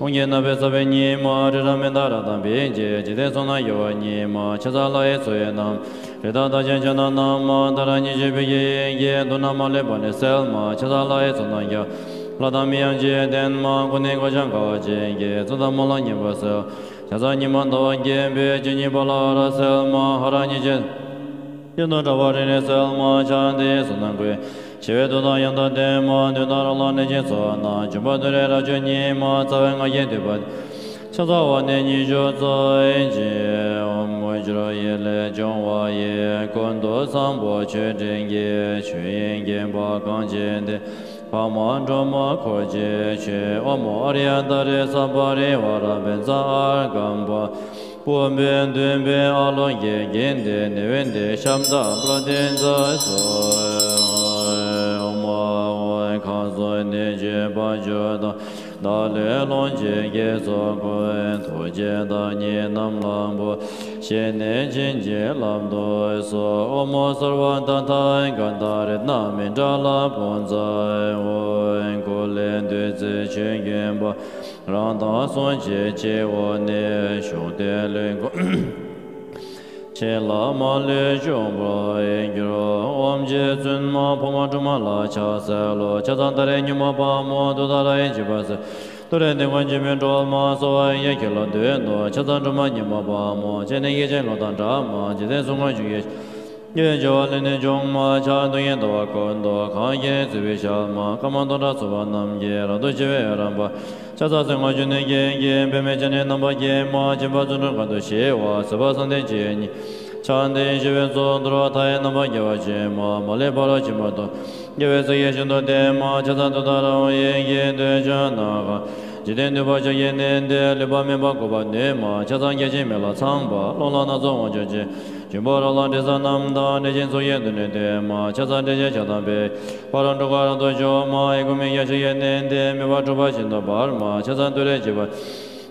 ཧཱུྃ་གི་རྣ་བའི་ས་བོན་ཉིད་མ། རི་རབ་མནྡ་ར་དང་བིང་ཀྱེ། འཇིག་རྟེན་གསུམ་རྣམས་གཡོ་བ་ཉིད་མ། ཆ་ཚང་ལྷ་ཡི་ཚོགས་དབྱིངས་རྣམས། རི་དྭགས་རྟགས་ཅན་ཕྱག་ན་བསྣམས་མ། ཏཱ་ར་གཉིས་བརྗོད་བོད་ཀྱི་ཡི་གེས། དུག་རྣམས་མ་ལུས་པ་ནི་སེལ་མ། ཆ་ཚང་ལྷ་ཡི་ཚོགས་རྣམས་ཀྱང་། ལྷ་དང་མི་ཡང་འཇིག་རྟེན་མ། ཀུན་ནས་བཀའ་བརྒྱ་དགའ་བ་ཅན་གྱིས། རྩོད་དང་སྨོན་ལམ་ཉེས་པ་སེལ། ཆ་ཚང་ཉི་མ་ཟླ་བ་རྒྱས་པའི། སྤྱན་གཉིས་པ་ལ་འོད་རབ་གསལ་མ། ཧ་ར་གཉིས་བརྗོད། ཤིན་ཏུ་དྲག་པོ་རིགས་ནི་སེལ་མ། ཕྱག་འདི་ཡིས་གསུམ་རྣམས་བཀོད། ཞི་བའི་མཐུ་དང་ཡང་དག་ལྡན་མ། བདུད་དང་རོ་ལངས་གནོད་སྦྱིན་ཚོགས་རྣམས། འཇོམས་པ་ཏུ་རེ་རབ་མཆོག་ཉིད་མ། རྩ་བའི་སྔགས་ཀྱི་མདུད་པ། ཕྱག་འཚལ་བ་ནི་ཉི་ཤུ་རྩ་གཅིག་ཨོཾ་ཨུ་ཛི་ར་ཡེ་ལས་བྱུང་བ་ཡི། ཀུན་ཏུ་བཟང་པོ་མཆོག་སྤྲིན་གྱི། ཆོས་དབྱིངས་བརྒྱན་པ་གངས་ཅན་ལྡན། འཕགས་མ་སྒྲོལ་མ་འཁོར་བཅས་མཆོད། ཨོཾ་ཨཱརྱ་ཏཱ་རེ་ས་པ་རི་ཝཱ་ར་བཛྲ་ཨརྒྷཾ་པ། པུཥྤེ་བདུན་པའི་ཨ་ལོ་ཀེ། དགེ་འདུན་ནི་ཝི་ནྡེ་ཤཱམ་ཏ་པྲ་ཏཱིཙྪ་སྭཱ་ཧཱ། ཨོཾ་ཨཱཿཧཱུྃ་ཁམས་གསུམ་གནོད་སྦྱིན་བ་ཕྱུགས་དང་། བདག་བློན་ལོངས་སྤྱོད་དགེ་ཚོགས་ཀུན། ཐུགས་རྗེས་བདག་ཉིད་རྣམས་ལ་འབུལ། བཞེས་ནས་བྱིན་གྱིས་བརླབ་ཏུ་གསོལ། ཨོཾ་སརྦ་ཏ་ཐཱ་ག་ཏ་རཏྣ་མཎྜ་ལ་བྷུ་ཛ་ཧཱུྃ། སྐུ་ལས་བདུད་རྩི་ཆོས་ཀུན་འབར། རང་དང་སྲུང་བྱེད་སྤྱི་བོ་ནས། བཞུགས་ཏེ་ལུས་འཁོར་ཆེ་ལ་མ་ལུས་འཇོམས་པར་འགྱུར། ཨོཾ་རྗེ་བཙུན་མ་ཕག་མོ་ཁྲོ་མོ་ལ་ཕྱག་འཚལ་ལོ། ཕྱག་འཚལ་ཏཱ་རེ་སྙིང་པོ་དཔའ་མོ། ཏུཏྟཱ་ར་ཡིས་འཇིགས་པ་སེལ། ཏུ་རེ་འདོད་དགུ་འཇིགས་མེད་སྒྲོལ་མ། གསོལ་བ་ཡི་གེ་ཁྱོད་ལ་འདུད་དོ། ཕྱག་འཚལ་སྒྲོལ་མ་སྙིང་པོ་དཔའ་མོ། ཁྱེད་ནི་ཡེ་ཤེས་གློག་དང་འདྲ་མ། འཇིག་རྟེན་གསུམ་མགོན་ཁྱོད་ཀྱི། ཡེ་ཤེས་བྱ་བ་ལས་ནི་བྱུང་མ། ཕྱག་རྡོ་རྗེ་ཟླ་བ་སྐུ་མདོག་གང་། ཁྱེད་ནི་བརྩེ་བའི་ཞལ་མ། སྐར་མ་དོ་འདྲ་ཚོགས་པ་རྣམས་ཀྱིས། རབ་ཏུ་ཕྱེ་བའི་འོད་རབ་འབར། ཕྱག་འཚལ་སེང་གེ་ཆུ་ནས་སྐྱེས་ཀྱི། པདྨའི་སྤྱན་ནི་རྣམ་པར་རྒྱལ་མ། སྦྱིན་པ་བརྩོན་འགྲུས་གང་དུ་ཞི་བ། བཟོད་པ་བསམ་གཏན་བརྗིད་ཉིད། ཕྱག་འདི་ཡིས་ཞི་བའི་གཙུག་ཏོར། མཐའ་ཡས་རྣམ་པར་རྒྱལ་བ་ཅན་མ། མ་ལུས་ཕ་རོལ་ཕྱིན་པ་ཐོབ། རྒྱལ་བའི་སྲས་ཀྱིས་ཤིན་ཏུ་བསྟེན་མ། ཕྱག་འཚལ་ཏུཏྟཱ་ར་ཧཱུྃ་ཡི་གེས། འདོད་ཆགས་སྣང་གང་། འཇིག་རྟེན་འདུས་པ་ཕྱོགས་ཀྱི་གནས་འདིར། ལུས་པ་མེད་པར་འགུགས་པར་ནུས་མ། ཕྱག་འཚལ་སྐྱེ་འཆི་མེད་ལ་ཚངས་པ། ཀློང་ལ་སྣ་ཚོགས་དབང་ཕྱུག་ཆེ། འབྱུང་པོ་རོ་ལངས་དྲི་ཟ་རྣམས་དང་། འབྲས་ཆན་ཚོགས་ཀྱིས་སྡུག་བསྔལ་སྟོན་མ། ཕྱག་འཚལ་སྤྲིན་ཆེན་ཞགས་དང་བོད། ཕ་རོལ་འཁྲུལ་འཁོར་རབ་ཏུ་འཇོམས་མ། ཡི་གུ་མིག་རྒྱང་ཞིང་གི་གནས་འདིར། མེ་འབར་འཁྲུགས་པ་ཤིན་ཏུ་འབར་མ། ཕྱག་འཚལ་ཏུ་རེ་འཇིགས་པ།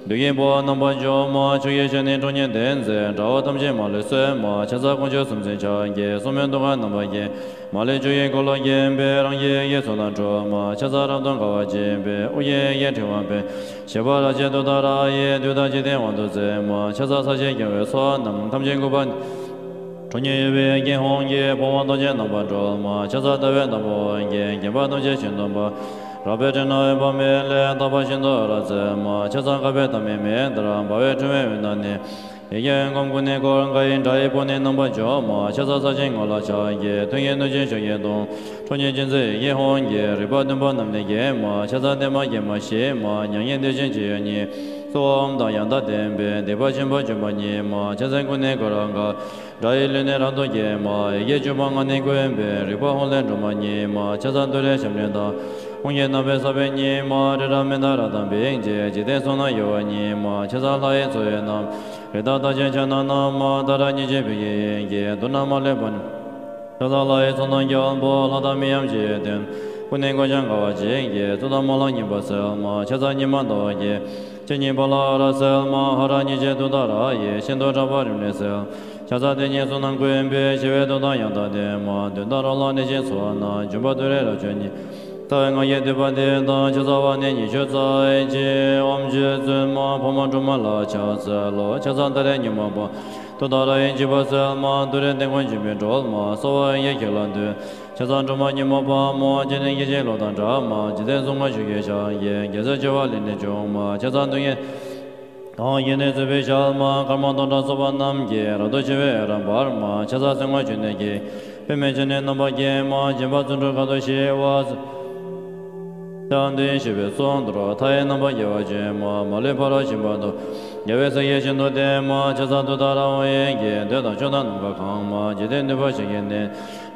བདུད་ཀྱི་དཔུང་རྣམ་པར་འཇོམས་མ། ཆུ་སྐྱེས་ཞལ་ནི་ཁྲོ་གཉེར་ལྡན་མཛད། དགྲ་བོ་ཐམས་ཅད་མ་ལུས་གསོད་མ། ཕྱག་འཚལ་དཀོན་མཆོག་གསུམ་མཚོན་ཕྱག་རྒྱའི། སྲུང་མའི་གདུང་དཀར་རྣམ་པར་བརྒྱན། མ་ལུས་ཆུ་ཡི་འཁོར་ལོས་བརྒྱན་པའི། རང་གི་ཡི་གེ་ཚོགས་རྣམས་འགྲོ་མ། ཕྱག་འཚལ་རབ་ཏུ་དགའ་བ་སྦྱིན་པའི། ཨོ་རྒྱན་ཡི་གེ་ཕྲེང་བ་སྤེལ། བཞད་པ་རབ་བརྒྱ་ཏུཏྟཱ་ར་ཡིས། བདུད་དང་འཇིག་རྟེན་དབང་དུ་མཛད་མ། ཕྱག་འཚལ་ས་ཞིང་སྐྱོང་བའི་ཚོགས་རྣམས། ཐམས་ཅད་འགུགས་པར། ཁྲོ་གཉེར་གཡོ་བའི་ཡི་གེ་ཧཱུྃ་གིས། ཕོངས་པ་ཐམས་ཅད་རྣམ་པར་སྒྲོལ་མ། ཕྱག་འཚལ་ཟླ་བའི་འདམ་བུ་བརྒྱན། བརྒྱན་པ་ཐམས་ཅད་ཤིན་ཏུ་འབར། རལ་པའི་སྤྲིན་ནག་འོད་དཔག་མེད་ལས། དག་པ་ཤིན་ཏུ་འོད་རབ་གསལ་མ། ཕྱག་འཚལ་དཀའ་བའི་མཐའ་མེད་མེ་ལྟར་འབར་བའི་ཕྲེང་བའི་འོད་རྣམས་ནི། ཡི་གེ་ཧོམ་ཀུན་ནས་བསྐོར། མཁའ་ཡི་སྒྲ་ཡིས་དཔུང་ནི་རྣམ་པར་འཇོམས་མ། ཕྱག་འཚལ་ས་ཞིང་ངོ་ལ་ཕྱག་རྒྱའི། སྟོང་ཉིད་གནོད་སྦྱིན་ཆོས་ཀྱི་གདུང་། ཁྲོ་གཉེར་ཅན་མཛད་ཡི་གེ་ཧཱུྃ་གིས། རིག་པ་བདུན་པོ་རྣམས་ནི་འགེམས་མ། ཕྱག་འཚལ་བདེ་མ་དགེ་མ་ཞི་མ། མྱ་ངན་འདས་ཞི་ཅི་ཡོད་ཉིད། གསོལ་བ་འོ་མ་དང་ཡང་དག་ལྡན་པས། སྡིག་པ་ཆེན་པོ་འཇོམས་པ་ཉིད་མ། ཕྱག་འཚལ་ཀུན་ནས་བསྐོར་རབ་དགའ། སྒྲ་ཡི་གླུ་ནི་རབ་ཏུ་གྱེར་མ། ཡི་གེ་བཅུ་པོ་ལྔ་ནི་བཀོད་པས། རིག་པ་ཧཱུྃ་ལས་འགྲོ་མ་ཉིད་མ། ཕྱག་འཚལ་ཏུ་རེ་ཞབས་ནི་དང་། ཧཱུྃ་གི་རྣ་བའི་ས་བོན་ཉིད་མ། རི་རབ་མནྡ་ར་དང་བིང་ཀྱེ། འཇིག་རྟེན་གསུམ་རྣམས་གཡོ་བ་ཉིད་མ། ཕྱག་འཚལ་ལྷ་ཡི་ཚོགས་དབྱིངས་རྣམས། རི་དྭགས་རྟགས་ཅན་ཕྱག་ན་བསྣམས་མ། ཏཱ་ར་གཉིས་བརྗོད་བོད་ཀྱི་ཡི་གེས། དུག་རྣམས་མ་ལུས་པ་ནི། ཕྱག་འཚལ་ལྷ་ཡི་ཚོགས་རྣམས་ཀྱང་པོ། ལྷ་དང་མི་འམ་ཅི་ཡིས་བསྟེན། ཀུན་ནས་མགོ་བྱང་དགའ་བ་བརྗིད་ཀྱིས། གཙུག་ཏོར་མ་ལ་སྙིང་པོ་གསལ་མ། ཕྱག་འཚལ་ཉི་མ་ཟླ་བ་གིས། ཕྱི་ཉིན་ཕ་ལ་ཧ་ར་གསལ་མ། ཧ་ར་ཉིད་ཀྱི་ཏུཏྟཱ་ར་ཡིས། ཤིན་ཏུ་ཕྲ་བ་རིམས་ནད་སེལ། ཕྱག་འཚལ་དེ་ཉིད་གསུམ་རྣམས་ཀུན་པས། ཞི་བའི་ཏུཏྟཱ་ཡང་དག་ལྡན་མ། གདོན་དང་རོ་ལངས་ནད་ཀྱི་ཚོགས་རྣམས། འཇོམས་པ་ཏུ་རེ་རབ་མཆོག་ཉིད། རྩ་བའི་སྔགས་ཀྱི་བསྡུས་པ་འདི་དང་། ཕྱག་འཚལ་བ་ནི་ཉི་ཤུ་རྩ་གཅིག་ཨོཾ་རྗེ་བཙུན་མ་འཕགས་མ་སྒྲོལ་མ་ལ་ཕྱག་འཚལ་ལོ། ཕྱག་འཚལ་ཏུ་རེ་ཉོན་མོངས་པ། ཏུཏྟཱ་ར་ཡིས་འཇིགས་པ་སེལ་མ། ཏུ་རེ་ལྡན་ཁོང་འཇིགས་མེད་སྒྲོལ་མ། གསོལ་བ་ཡི་གེ་ལ་འདུད། ཕྱག་འཚལ་སྒྲོལ་མ་ཉོན་མོངས་པ་མོ། སྤྱན་ནི་སྐད་ཅིག་གློག་དང་འདྲ་མ། འཇིག་རྟེན་གསུམ་མགོན་ཆུ་སྐྱེས་ཞལ་གྱི། རྒྱལ་སྲས་བྱེ་བ་ལས་ནི་བྱུང་མ། ཕྱག་འཚལ་གདུལ་བྱའི་དབང་བསྐྱེད་ནས་གཙོས་པའི་ཞལ་མ། དཀར་དམར་མཐོང་གྲགས་ཚོགས་པ་རྣམས་ཀྱིས། རབ་ཏུ་ཕྱེ་བའི་འོད་རབ་འབར་མ། ཕྱག་འཚལ་སེམས་དཔའ་བཅུ་གཉིས་ཀྱིས། པདྨས་བརྒྱན་ནས་རྣམ་པར་བརྒྱན་མ། འཇིགས་པ་རྩུབ་འགྲོ་ག་དུ་ཞི་བ། ཕྱག་འདི་ཡིས་ཞི་བའི་གསུང་མདོར། མཐའ་ཡས་རྣམ་པར་རྒྱལ་བ་སྤྱན་མ། མ་ལུས་ཕ་རོལ་ཕྱིན་པ་དང་། རྒྱལ་བའི་སྲས་ཀྱིས་ཤིན་ཏུ་བསྟེན་མ། ཕྱག་འཚལ་ཏུཏྟཱ་ར་ཧཱུྃ་ཡིག་གིས། འདོད་དང་ཕྱོགས་དང་ནམ་མཁའ་གང་མ། འཇིག་རྟེན་འདུས་པ་ཞིང་གི་གནས།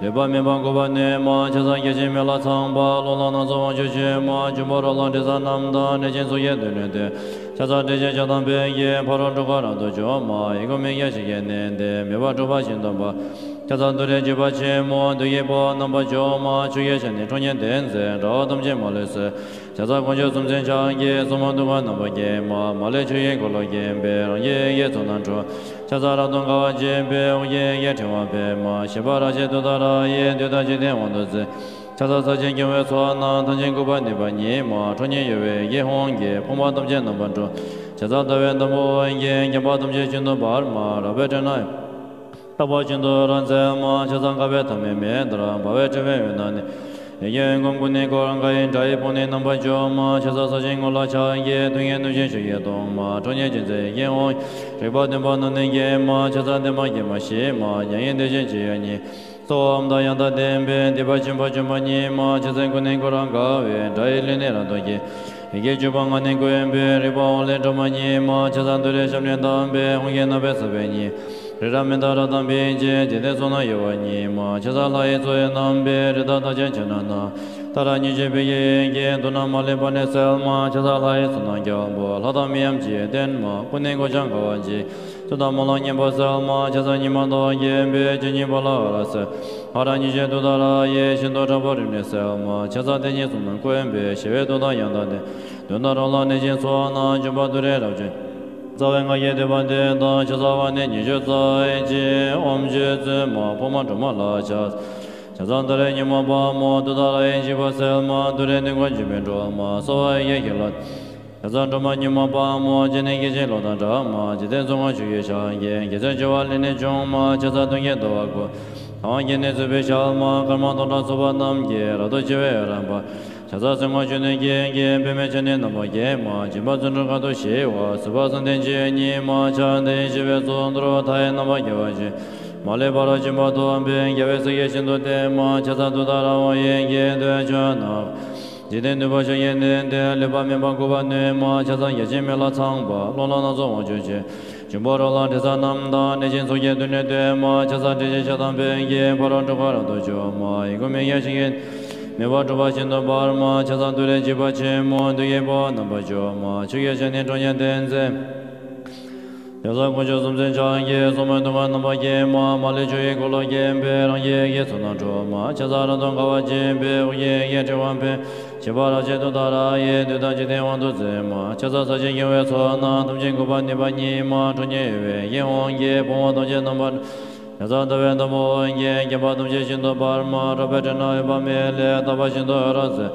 ལུས་པ་མེད་པར་འགུགས་པར་ནུས་མ། ཕྱག་འཚལ་བརྒྱ་བྱིན་མེ་ལྷ་ཚངས་པ། གློག་ལྷ་སྣ་ཚོགས་དབང་ཕྱུག་མཆོད་མ། འབྱུང་པོ་རོ་ལངས་དྲི་ཟ་རྣམས་དང་། གནོད་སྦྱིན་ཚོགས་ཀྱིས་མདུན་ནས་བསྟོད། ཕྱག་འཚལ་ཏྲཊ་ཅེས་བྱ་དང་ཕཊ་ཀྱིས། ཕ་རོལ་འཁྲུལ་འཁོར་རབ་ཏུ་འཇོམས་མ། ཡི་གུམ་མི་མཇལ་ཞིང་གི་གནས་འདི། མེ་འབར་འཁྲུགས་པ་ཞིང་དུ་འབར། ཕྱག་འཚལ་ཏུ་རེ་འཇིགས་པ་ཆེན་མོ། བདུད་ཀྱི་དཔུང་རྣམ་པར་འཇོམས་མ། ཕྱོགས་ཀྱི་ཕྱོགས་ནས་ཁྲོ་གཉེར་ལྡན་མཛད། དགྲ་བོ་ཐམས་ཅད་མ་ལུས་གསོད། ཕྱག་འཚལ་དཀོན་མཆོག་གསུམ་མཚོན་ཕྱག་རྒྱའི། སྲུང་མ་དུད་ཁ་རྣམ་པར་བརྒྱན་མ། མ་ལུས་ཆོས་ཀྱི་འཁོར་ལོས་བརྒྱན་པའི། རང་གི་ཡི་གེའི་ཚོགས་རྣམས་འཁྲུགས། ཕྱག་འཚལ་རབ་ཏུ་དགའ་བ་བརྗིད་པའི། དབུ་རྒྱན་ཡི་གེ་ཕྲེང་བ་འབེབས་མ། ཞི་བ་ར་ཤའི་ཏུཏྟཱ་ར་ཡིས། བདུད་དང་འཇིག་རྟེན་དབང་དུ་མཛད། ཕྱག་འཚལ་ས་སྐྱའི་སྐྱོང་བའི་ཚོགས་རྣམས། ཐམས་ཅད་འགུགས་པར་ནུས་པ་ཉིད་མ། ཁྲོ་གཉེར་གཡོ་བའི་ཡི་གེ་ཧཱུྃ་གིས། ཕོངས་པ་ཐམས་ཅད་རྣམ་པར་འཁྲུགས། ཕྱག་འཚལ་ཟླ་བའི་དང་པོ་དབང་གིས། བརྒྱན་པ་ཐམས་ཅད་ཤིན་ཏུ་འབར་མ། རལ་པའི་ཕྲེང་རྣམས་རྟག་པར་ཤིན་ཏུ་རབ་མཛད་མ། ཕྱག་འཚལ་དཀའ་བའི་མཐའ་མེད་མེ་ལྟར་འབར་བའི་ཕྲེང་བའི་དབུས་ན་གནས། ཡི་གེ་ཧཱུྃ་གུམ་ཀུན་ནས་བསྐོར་དགའི། དགྲ་ཡི་དཔུང་ནི་རྣམ་པར་འཇོམས་མ། ཕྱག་འཚལ་ས་སྤྱན་དངོས་ལ་ཕྱག་རྒྱའི། ཐུགས་ཀྱི་གནོད་སྦྱིན་ཆུ་ཡི་གདུང་མ། ཁྲོ་གཉེར་ཅན་མཛད་ཡི་གེ་ཧཱུྃ། རིག་པ་བདུན་པོ་རྣམས་ནི་འགེམས་མ། ཕྱག་འཚལ་བདེ་མ་དགེ་མ་ཞི་མ། མྱ་ངན་འདས་ཞི་སྤྱི་ཡི་གཉེན། ཚོགས་དབང་དང་ཡང་དག་ལྡན་པའི། སྡིག་པ་ཆེན་པོ་འཇོམས་པ་ཉིད་མ། ཕྱག་འཚལ་ཀུན་ནས་བསྐོར་རབ་དགའ་བའི། དགྲ་ཡི་ལུས་ནི་རབ་ཏུ་འགེམས། ཡི་གེ་བཅུ་པ་ངག་ནི་ཀུན་པའི། རིག་པ་ཧཱུྃ་ལས་སྒྲོལ་མ་ཉིད་མ། ཕྱག་འཚལ་ཏུ་རེ་ཞབས་ནི་བརྡབས་པའི། ཧཱུྃ་གི་རྣམ་པའི་ས་བོན་ཉིད། རི་རབ་མནྡ་ར་དང་འབིགས་བྱེད། འཇིག་རྟེན་གསུམ་རྣམས་གཡོ་བ་ཉིད་མ། ཕྱག་འཚལ་ལྷ་ཡི་མཚོ་ཡི་རྣམ་པའི། རི་དྭགས་རྟགས་ཅན་ཕྱག་ན་བསྣམས། ཏཱ་ར་གཉིས་བརྗོད་བི་ཡི་ཡི་གེས། དུག་རྣམས་མ་ལུས་པ་ནི་སེལ་མ། ཕྱག་འཚལ་ལྷ་ཡི་ཚོགས་རྣམས་རྒྱལ་པོ། ལྷ་དང་མིའམ་ཅི་ཡིས་བསྟེན་མ། ཀུན་ནས་མགོ་བྱང་དགའ་བ་བརྗིད། གཙུག་ཏོར་མ་ལ་སྙིང་པོ་གསལ་མ། ཕྱག་འཚལ་ཉི་མ་ཟླ་བ་རྒྱས་པའི། སྤྱན་ནི་ཕ་ལ་ཧ་ར་གསལ། ཧ་ར་གཉིས་བརྗོད་ཏུཏྟཱ་ར་ཡིས། ཤིན་ཏུ་ཕྲ་བ་རིམས་ནད་སེལ་མ། ཕྱག་འཚལ་དེ་ཉིད་གསུམ་རྣམས་ཀུན་པས། ཞི་བའི་ཏུཏྟཱ་ཡང་དག་ལྡན། གདོན་དང་རོ་ལངས་ནད་ཀྱི་ཚོགས་རྣམས། འཇོམས་པ་ཏུ་རེ་རབ་མཆོག། རྩ་བའི་སྔགས་ཀྱི་བསྡུས་པ་འདི་དང་། ཕྱག་འཚལ་བ་ནི་ཉི་ཤུ་རྩ་གཅིག་ཨོཾ་རྗེ་བཙུན་མ་འཕགས་མ་སྒྲོལ་མ་ལ་ཕྱག། ཕྱག་འཚལ་ཏུ་རེ་ཉོན་མོངས་པ་མོ། ཏུཏྟཱ་ར་ཡིས་འཇིགས་པ་སེལ་མ། ཏུ་རེ་ལྡན་ཁོང་འཇིགས་མེད་སྒྲོལ་མ། གསོལ་བ་ཡི་གེ་ལ། ཕྱག་འཚལ་སྒྲོལ་མ་ཉོན་མོངས་པ་མོ། སྤྱན་ནི་སྐད་ཅིག་གློག་དང་འདྲ་མ། འཇིག་རྟེན་གསུམ་མགོན་ཆུ་སྐྱེས་ཞལ་གྱི། རྒྱལ་སྲས་བྱེ་བ་ལས་ནི་བྱུང་མ། ཕྱག་འཚལ་གདུལ་བྱའི་ཟླ་བ་སྐུ། དབང་བསྐྱེད་ནས་གཙོས་པའི་ཞལ་མ། དཀར་དམར་མཐོང་གྲགས་ཚོགས་པ་རྣམས་ཀྱིས། རབ་ཏུ་ཕྱེ་བའི་འོད་རབ་འབར། ཕྱག་འཚལ་སེམས་དཔའ་བཅུ་གཉིས་ཀྱིས། པདྨས་བརྒྱན་ནས་རྣམ་པར་བརྒྱན་མ། འཇིགས་པ་རྩུབ་འགྲོ་ག་དུ་ཞི་བ། སྲིད་པ་གསུམ་སྟེང་སྤྱི་ཉིད་མ། ཕྱག་འདི་ཡིས་ཞི་བའི་གསུང་མདོར། མཐའ་ཡས་རྣམ་པར་རྒྱལ་བ་ཞི། མ་ལུས་ཕ་རོལ་ཕྱིན་པ་ཐོབ་པའི། རྒྱལ་བའི་སྲས་ཀྱིས་ཤིན་ཏུ་བསྟེན་མ། ཕྱག་འཚལ་ཏུཏྟཱ་ར་ཧཱུྃ་ཡི་གེས། འདོད་ཕྱོགས་རྣམས། འཇིག་རྟེན་འདུས་པ་ཕྱོགས་ཀྱི་གནས་འདི། ལུས་པ་མེད་པར་འགུགས་པར་ནུས་མ། ཕྱག་འཚལ་བརྒྱ་བྱིན་མེ་ལྷ་ཚངས་པ། གློག་ལྷ་སྣ་ཚོགས་དབང་ཕྱུག་མཆོད། འབྱུང་པོ་རོ་ལངས་དྲི་ཟ་རྣམས་དང་། གནོད་སྦྱིན་ཚོགས་ཀྱིས་མདུན་ནས་བསྟོད་མ། ཕྱག་འཚལ་ཏྲཊ་ཅེས་བྱ་དང་ཕཊ་ཀྱིས། ཕ་རོལ་འཁྲུལ་འཁོར་རབ་ཏུ་འཇོམས་མ། ཡི་གུམ་མི་མཇལ་ཞིང་གི། མེ་འབར་འཁྲུགས་པ་ཤིན་ཏུ་འབར་མ། ཕྱག་འཚལ་ཏུ་རེ་འཇིགས་པ་ཆེན་མོ། བདུད་ཀྱི་དཔུང་རྣམ་པར་འཇོམས་མ། ཕྱོགས་ཀྱི་ཕྱོགས་ནས་ཁྲོ་གཉེར་ལྡན་མཛད། ཕྱག་འཚལ་དཀོན་མཆོག་གསུམ་མཚོན་ཕྱག་རྒྱའི། སྲུང་མའི་གདུང་བ་རྣམ་པར་བརྒྱན་མ། མ་ལུས་ཆོས་ཀྱི་འཁོར་ལོས་བརྒྱན་པའི། རང་གི་ཡི་གེའི་ཚོགས་རྣམས་འཁྲུགས་མ། ཕྱག་འཚལ་རབ་ཏུ་དགའ་བ་བརྗིད་པའི། དབུ་རྒྱན་ཡི་གེ་ཕྲེང་བ་འབེབས། འཇིགས་པ་རབ་བྱེད་ཏུཏྟཱ་ར་ཡིས། བདུད་དང་འཇིག་རྟེན་དབང་དུ་མཛད་མ། ཕྱག་འཚལ་ས་སྤྱན་གྱི་འོད་ཚོགས་རྣམས། ཐམས་ཅད་འགུགས་པར་ནུས་པ་ཉིད་མ། ཁྲོ་གཉེར་གཡོ་བའི་ཡི་གེ་ཧཱུྃ་གིས། ཕོངས་པ་ཐམས་ཅད་རྣམ་པར། ཕྱག་འཚལ་ཟླ་བའི་དང་པོ་དབང་གིས། བརྒྱན་པ་ཐམས་ཅད་ཤིན་ཏུ་འབར་མ། རལ་པའི་ཕྲེང་རྣམས་འོད་དཔག་མེད་ལས། རྟག་པར་ཤིན་ཏུ་འོད་རབ་གསལ།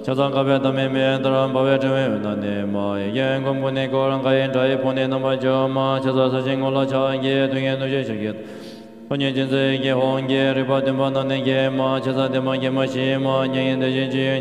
ཕྱག་འཚལ་དཀའ་བའི་མཐའ་མེད་མེ་ལྟར་འབར་བའི་ཕྲེང་བའི་དབུས་ན་གནས་མ། ཡི་གེ་ཧཱུྃ་གུམ་ཀུན་ནས་བསྐོར་དགའི། དགྲ་ཡི་དཔུང་ནི་རྣམ་པར་འཇོམས་མ། ཕྱག་འཚལ་ས་སྤྱན་དངོས་ལ་ཕྱག་རྒྱའི། ཐུགས་ཀྱི་གནོད་སྦྱིན་ཆུ་སྐྱེས། ཁྲོ་གཉེར་ཅན་མཛད་ཡི་གེ་ཧཱུྃ་གིས། རིག་པ་བདུན་པོ་རྣམས་ནི་འགེམས་མ། ཕྱག་འཚལ་བདེ་མ་དགེ་མ་ཞི་མ། མྱ་ངན་འདས་ཞི་སྤྱི་ཡི།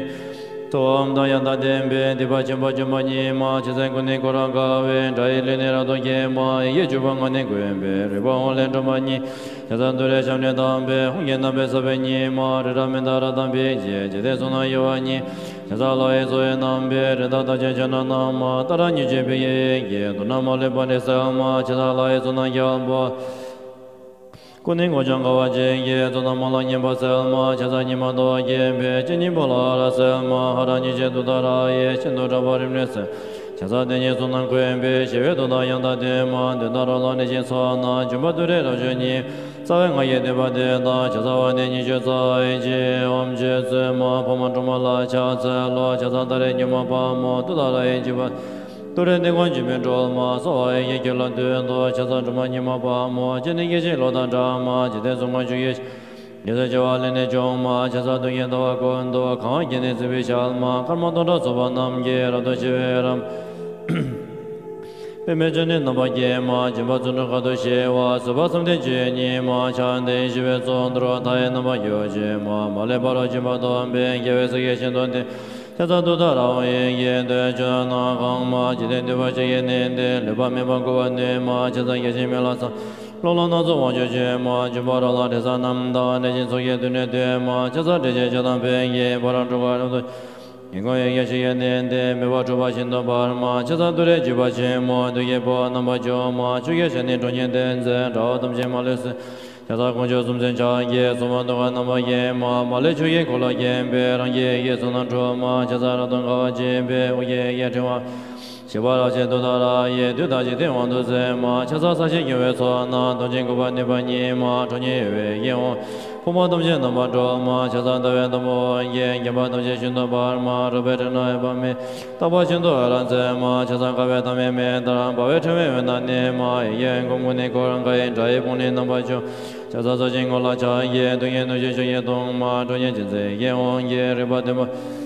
ཚོགས་དབང་དང་ཡང་དག་ལྡན་པའི། སྡིག་པ་ཆེན་པོ་འཇོམས་པ་ཉིད་མ། ཕྱག་འཚལ་ཀུན་ནས་བསྐོར་རབ་དགའ་བའི། དགྲ་ཡི་ལུས་ནི་རབ་ཏུ་འགེམས་མ། ཡི་གེ་བཅུ་པ་ངག་ནི་ཀུན་པའི། རིག་པ་ཧཱུྃ་ལས་སྒྲོལ་མ་ཉིད། ཕྱག་འཚལ་ཏུ་རེ་ཞབས་ནི་བརྡབས་པའི། ཧཱུྃ་གི་རྣམ་པའི་ས་བོན་ཉིད་མ། རི་རབ་མནྡ་ར་དང་འབིགས་བྱེད། འཇིག་རྟེན་གསུམ་རྣམས་གཡོ་བ་ཉིད། ཕྱག་འཚལ་ལྷ་ཡི་མཚོ་ཡི་རྣམ་པའི། རི་དྭགས་རྟགས་ཅན་ཕྱག་ན་བསྣམས་མ། ཏཱ་ར་གཉིས་བརྗོད་བི་ཡི་ཡི་གེས། དུག་རྣམས་མ་ལུས་པ་ནི་སེལ་མ། ཕྱག་འཚལ་ལྷ་ཡི་ཚོགས་རྣམས་རྒྱལ་པོ། ཀུན་ནས་མགོ་བྱང་དགའ་བ་བརྗིད་ཀྱིས། གཙུག་ཏོར་མ་ལ་སྙིང་པོ་གསལ་མ། ཕྱག་འཚལ་ཉི་མ་ཟླ་བ་རྒྱས་པའི། སྤྱན་ནི་ཕ་ལ་ཧ་ར་གསལ་མ། ཧ་ར་གཉིས་བརྗོད་ཏུཏྟཱ་ར་ཡིས། ཤིན་ཏུ་ཕྲ་བ་རིམས་ནད་སེལ། ཕྱག་འཚལ་དེ་ཉིད་གསུམ་རྣམས་གུས་པས། ཞི་བའི་མཐུ་དང་ཡང་དག་ལྡན་མ། མདུན་དང་རོ་ལངས་ལྷས་བྱིན་ཚོགས་རྣམས། འབྱུང་པོ་ཏུ་རེ་རབ་བྱུང་ཉིད། རྩ་བའི་སྔགས་ཀྱི་བསྟོད་པ་འདི་དང་། ཕྱག་འཚལ་བ་ནི་ཉི་ཤུ་རྩ་གཅིག་ཨོཾ་རྗེ་བཙུན་མ་ཕག་མོ་སྒྲོལ་མ་ལ་ཕྱག་འཚལ་ལོ། ཕྱག་འཚལ་ཏཱ་རེ་མྱུར་མ་དཔའ་མོ། ཏུཏྟཱ་ར་ཡི་བྱིན་པ། ཏུ་རེ་ཏིང་ཀོ་འཇིགས་མེད་སྒྲོལ་མ། གསོལ་བ་ཡི་ཡི་གེ་ལ་འདུད་དོ། ཕྱག་འཚལ་སྒྲོལ་མ་མྱུར་མ་དཔའ་མོ། སྤྱན་ནི་སྐད་ཅིག་གློག་དང་འདྲ་མ། འཇིག་རྟེན་གསུམ་མགོན་ཆུ་སྐྱེས། རྒྱལ་སྲས་བྱེ་བ་ལས་ནི་བྱུང་མ། ཕྱག་འཚལ་གདུལ་བྱའི་འདུལ་བ་ཀུན་ཏུ། གང་བ་བརྒྱད་ནི་བརྩིགས་པའི་ཞལ་མ། སྐར་མ་སྟོང་ཕྲག་ཚོགས་པ་རྣམས་ཀྱིས། རབ་ཏུ་ཕྱེ་བའི་རབ། པདྨས་སྤྱན་ནི་རྣམ་པར་བརྒྱན་མ། སྦྱིན་པ་བརྩོན་འགྲུས་དཀའ་ཐུབ་ཞི་བ། བཟོད་པ་བསམ་གཏན་བཅུ་གཉིས་མ། ཕྱག་འདི་ཡིས་ཞི་བའི་གཙུག་ཏོར། མཐའ་ཡས་རྣམ་པར་གྱུར་ཅན་མ། མ་ལུས་ཕ་རོལ་ཕྱིན་པ་སྟོན་པའི། རྒྱལ་བའི་སྲས་ཀྱི་ཞལ་མཐོང་སྟེ། ཕྱག་འཚལ་ཏུཏྟཱ་ར་ཧཱུྃ་ཡི་གེས། འདོད་ཆོས་རྣམས་གང་མ་མཆིས། དེང་འདུས་པ་ཆོས་ཀྱི་གནས་འདིར། ལུས་པ་མེད་པར་འགུགས་པར་ནུས་མ། ཕྱག་འཚལ་བརྒྱ་བྱིན་མེ་ལྷ་ཚངས། གློག་ལྷ་སྣ་ཚོགས་དབང་ཕྱུག་མཆོད་མ། འབྱུང་པོ་རོ་ལངས་དྲི་ཟ་རྣམས་དང་། ལྷས་བྱིན་ཚོགས་ཀྱིས་མདུན་ནས་བསྟོད་མ། ཕྱག་འཚལ་དྲི་ཆབ་ཆོས་དང་ཕཊ་ཀྱིས། ཕ་རོལ་འཁྲུལ་འཁོར་རབ་ཏུ། ཉེ་འཁོར་ཡི་གེ་ཞིག་གི་གནས་འདིར། མོས་པ་འཁྲུལ་པ་ཤིན་ཏུ་འབར་མ། ཕྱག་འཚལ་ཏུ་རེ་འཇིགས་པ་ཆེན་མོ། བདུད་ཀྱི་དཔུང་རྣམ་པར་འཇོམས་མ། ཆུ་སྐྱེས་ཞལ་ནི་ཁྲོ་གཉེར་ལྡན་མཛད། དགྲ་བོ་ཐམས་ཅད་མ་ལུས་གསོད། ཕྱག་འཚལ་དཀོན་མཆོག་གསུམ་མཚོན་ཕྱག་རྒྱའི། གཙོ་མོ་གདུང་བ་རྣམ་པར་བརྒྱན་མ། མ་ལུས་ཆོས་ཀྱི་འཁོར་ལོས་བརྒྱན་པའི། རང་གི་ཡི་གེ་གསུམ་རྣམས་འཁྲུགས་མ། ཕྱག་འཚལ་རབ་ཏུ་དགའ་བ་བརྗིད་པའི། དབུ་རྒྱན་ཡི་གེ་ཕྲེང་བ། ཞི་བ་རབ་བྱེད་ཏུཏྟཱ་ར་ཡིས། བདུད་དང་འཇིག་རྟེན་དབང་དུ་མཛད་མ། ཕྱག་འཚལ་ས་གཞི་སྐྱོང་བའི་ཚོགས་རྣམས། གདོན་བགེགས་འགུགས་པ་ནུས་པ་ཉིད་མ། ཁྲོ་གཉེར་གཡོ་བའི་ཡི་གེ་དབང་། ཕོ་མོ་ཐམས་ཅད་རྣམ་པར་སྒྲོལ་མ། ཕྱག་འཚལ་ཟླ་བའི་དང་པོ་ཡི་གེས། བརྒྱན་པ་ཐམས་ཅད་ཤིན་ཏུ་འབར་མ། རོལ་པའི་ཕྲེང་རྣམས་འོད་དཔག་མེད། བརྟག་པ་ཤིན་ཏུ་འོད་རབ་མཛད་མ། ཕྱག་འཚལ་དཀའ་བའི་མཐའ་མེད་མེ་ལྟར། འབར་བའི་ཕྲེང་བའི་འོད་རྣམས་གནོན་མ། ཡི་གེ་འོད་འགུགས་མུ་ནེའི་འཁོར་འགའ་ཡིས། དགྲ་ཡི་དཔུང་ནི་རྣམ་པར་འཇོམས། ཕྱག་འཚལ་གསོད་ཅིང་རྔོག་ལ་ཕྱག་རྒྱའི། གདུལ་བྱའི་གནོད་བྱེད་ཆུ་ཡི་གདུང་མ། ཁྲོ་གཉེར་ཅན་མཛད་ཡི་གེ་དབང་གིས། རིག་པ་ལྡན་པ། ཕྱག་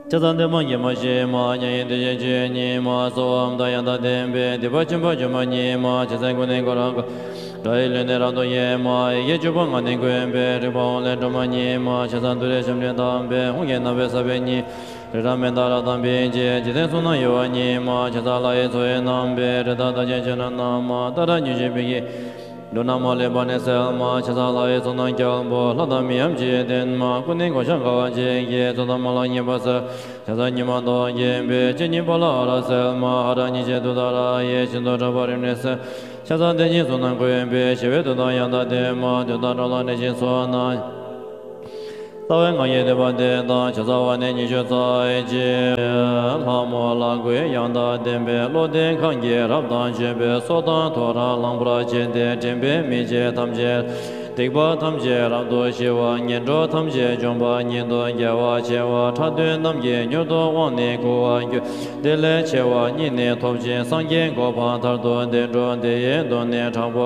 འཚལ་བདེ་མ་དགེ་མ་ཞི་མ། མྱ་ངན་འདས་ཞི་བཅུ་གཉིས་མ། གསོལ་བ་འམ་དང་ཡང་དག་ལྡན་པའི། སྡིག་པ་ཆེན་པོ་སྦྱོང་བ་ཉིད་མ། ཕྱག་འཚལ་ཀུན་ནས་བསྐོར་རབ་དཀའ། དགྲ་ཡི་ལུས་ནི་རབ་ཏུ་གཡེང་མ། ཡི་གེ་བཅུ་པོ་ངག་ནི་ཀུན་པས། རིག་པ་དབང་ལས་སྒྲོལ་མ་ཉིད་མ། ཕྱག་འཚལ་ཏུ་རེ་ཞབས་འདྲེན་དམ་པའི། ཧཱུྃ་གིས་བསྣམས་པའི་ས་བོན་ཉིད། རི་རབ་མནྡ་ར་དང་ཕཊ་ཀྱིས། འཇིག་རྟེན་གསུམ་རྣམས་གཡོ་བ་ཉིད་མ། ཕྱག་འཚལ་ལྷ་ཡི་ཚོགས་ཡི་རྣམ་པའི། རི་དྭགས་རྟགས་ཅན་ཆོས་རྣམས་རྣམ་མ། ཏཱ་ར་མྱུ་གུ་བུད་ཀྱི། འབྲུ་རྣམས་མ་ལུས་པ་ནི་སེལ་མ། ཕྱག་འཚལ་ལྷ་ཡི་ཚོགས་རྣམས་རྒྱལ་པོ། ལྷ་དང་མིའམ་ཅི་ཡིས་བསྟེན་མ། སྐུ་ནི་གོ་ཆ་དགའ་བ་བརྗིད་ཀྱིས། ཚོགས་དང་མ་ལགས་མཉེས་པར་གསོལ། ཕྱག་འཚལ་ཉི་མ་ལྡོག་བརྒྱན་པའི། སྤྱན་ཉིད་ཕ་ལ་འོད་རབ་གསལ་མ། ཧ་ར་གཉིས་ཆེན་ཏུཏྟཱ་ར་ཡིས། ཤིན་ཏུ་ཕྲ་བ་རིམས་ནད་སེལ། ཕྱག་འཚལ་དེ་ཉིད་གསུམ་རྣམས་གུས་པས། ཞི་བའི་མཐུ་དང་ཡང་དག་ལྡན་མ། མདུན་དང་རོ་ལངས་ལྷས་བྱིན་ཚོགས་རྣམས། རྩ་བའི་སྔགས་ཀྱི་བསྟོད་པ་འདི་དང་། ཕྱག་འཚལ་བ་ནི་ཉི་ཤུ་རྩ་གཅིག་ལྷ་མོ་ལ་གུས་ཡང་དག་ལྡན་པའི། བློ་ལྡན་གང་གིས་རབ་དང་བརྗོད་པའི། སྲོག་དང་ཐོ་རངས་བླང་པར་བྱས་ཏེ། དྲན་པས་མི་བརྗེད་ཐམས་ཅད། སྡིག་པ་ཐམས་ཅད་རབ་ཏུ་ཞི་བ། ངན་འགྲོ་ཐམས་ཅད་འཇོམས་པ་ཉིད་དོ། དགེ་བ་ཆེ་བ་ཕྲག་བདུན་རྣམས་ཀྱིས། མྱུར་དུ་དབང་ནི་འགུགས་པར་འགྱུར། དེ་ལས་ཆེ་བ་གཉིས་ནི་ཐོབ་ཅིང་། སངས་རྒྱས་གོ་འཕང་མཐར་ཐུག་འདི་འགྲུབ། འདི་ཡི་སྡུག་བསྔལ་དྲག་པོ་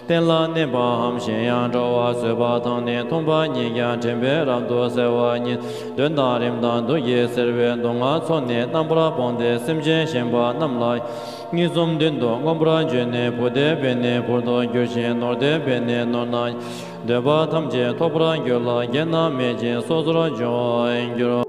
གཏན་ལ་གནས་པའམ། གཞན་ཡང་འགྲོ་བ་བཟོད་པ་དང་ནི། མཐུན་པ་ཉིད་ཀྱང་དྲན་པས་རབ་ཏུ་གསལ་བ་ཉིད། གདོན་དང་རིམས་དང་དུག་གིས་གཟིར་བའི། སྡུག་བསྔལ་ཚོགས་ནི་རྣམ་པར་སྤངས་ཏེ། སེམས་ཅན་གཞན་པ་རྣམས་ལ། གཉིས་གསུམ་བདུན་དུ་མངོན་པར་བརྗོད་ནས། བུ་སྡེ་པས་ནི་བུར་དུ་འགྱུར་ཞིང་། ནོར་སྡེ་པས་ནི་ནོར་རྣམས། འདོད་པ་ཐམས་ཅད་ཐོབ་པར་འགྱུར་ལ། རྒྱན་རྣམས་མེད་ཅིང་སོ་སོར་འབྱུང་བར་འགྱུར།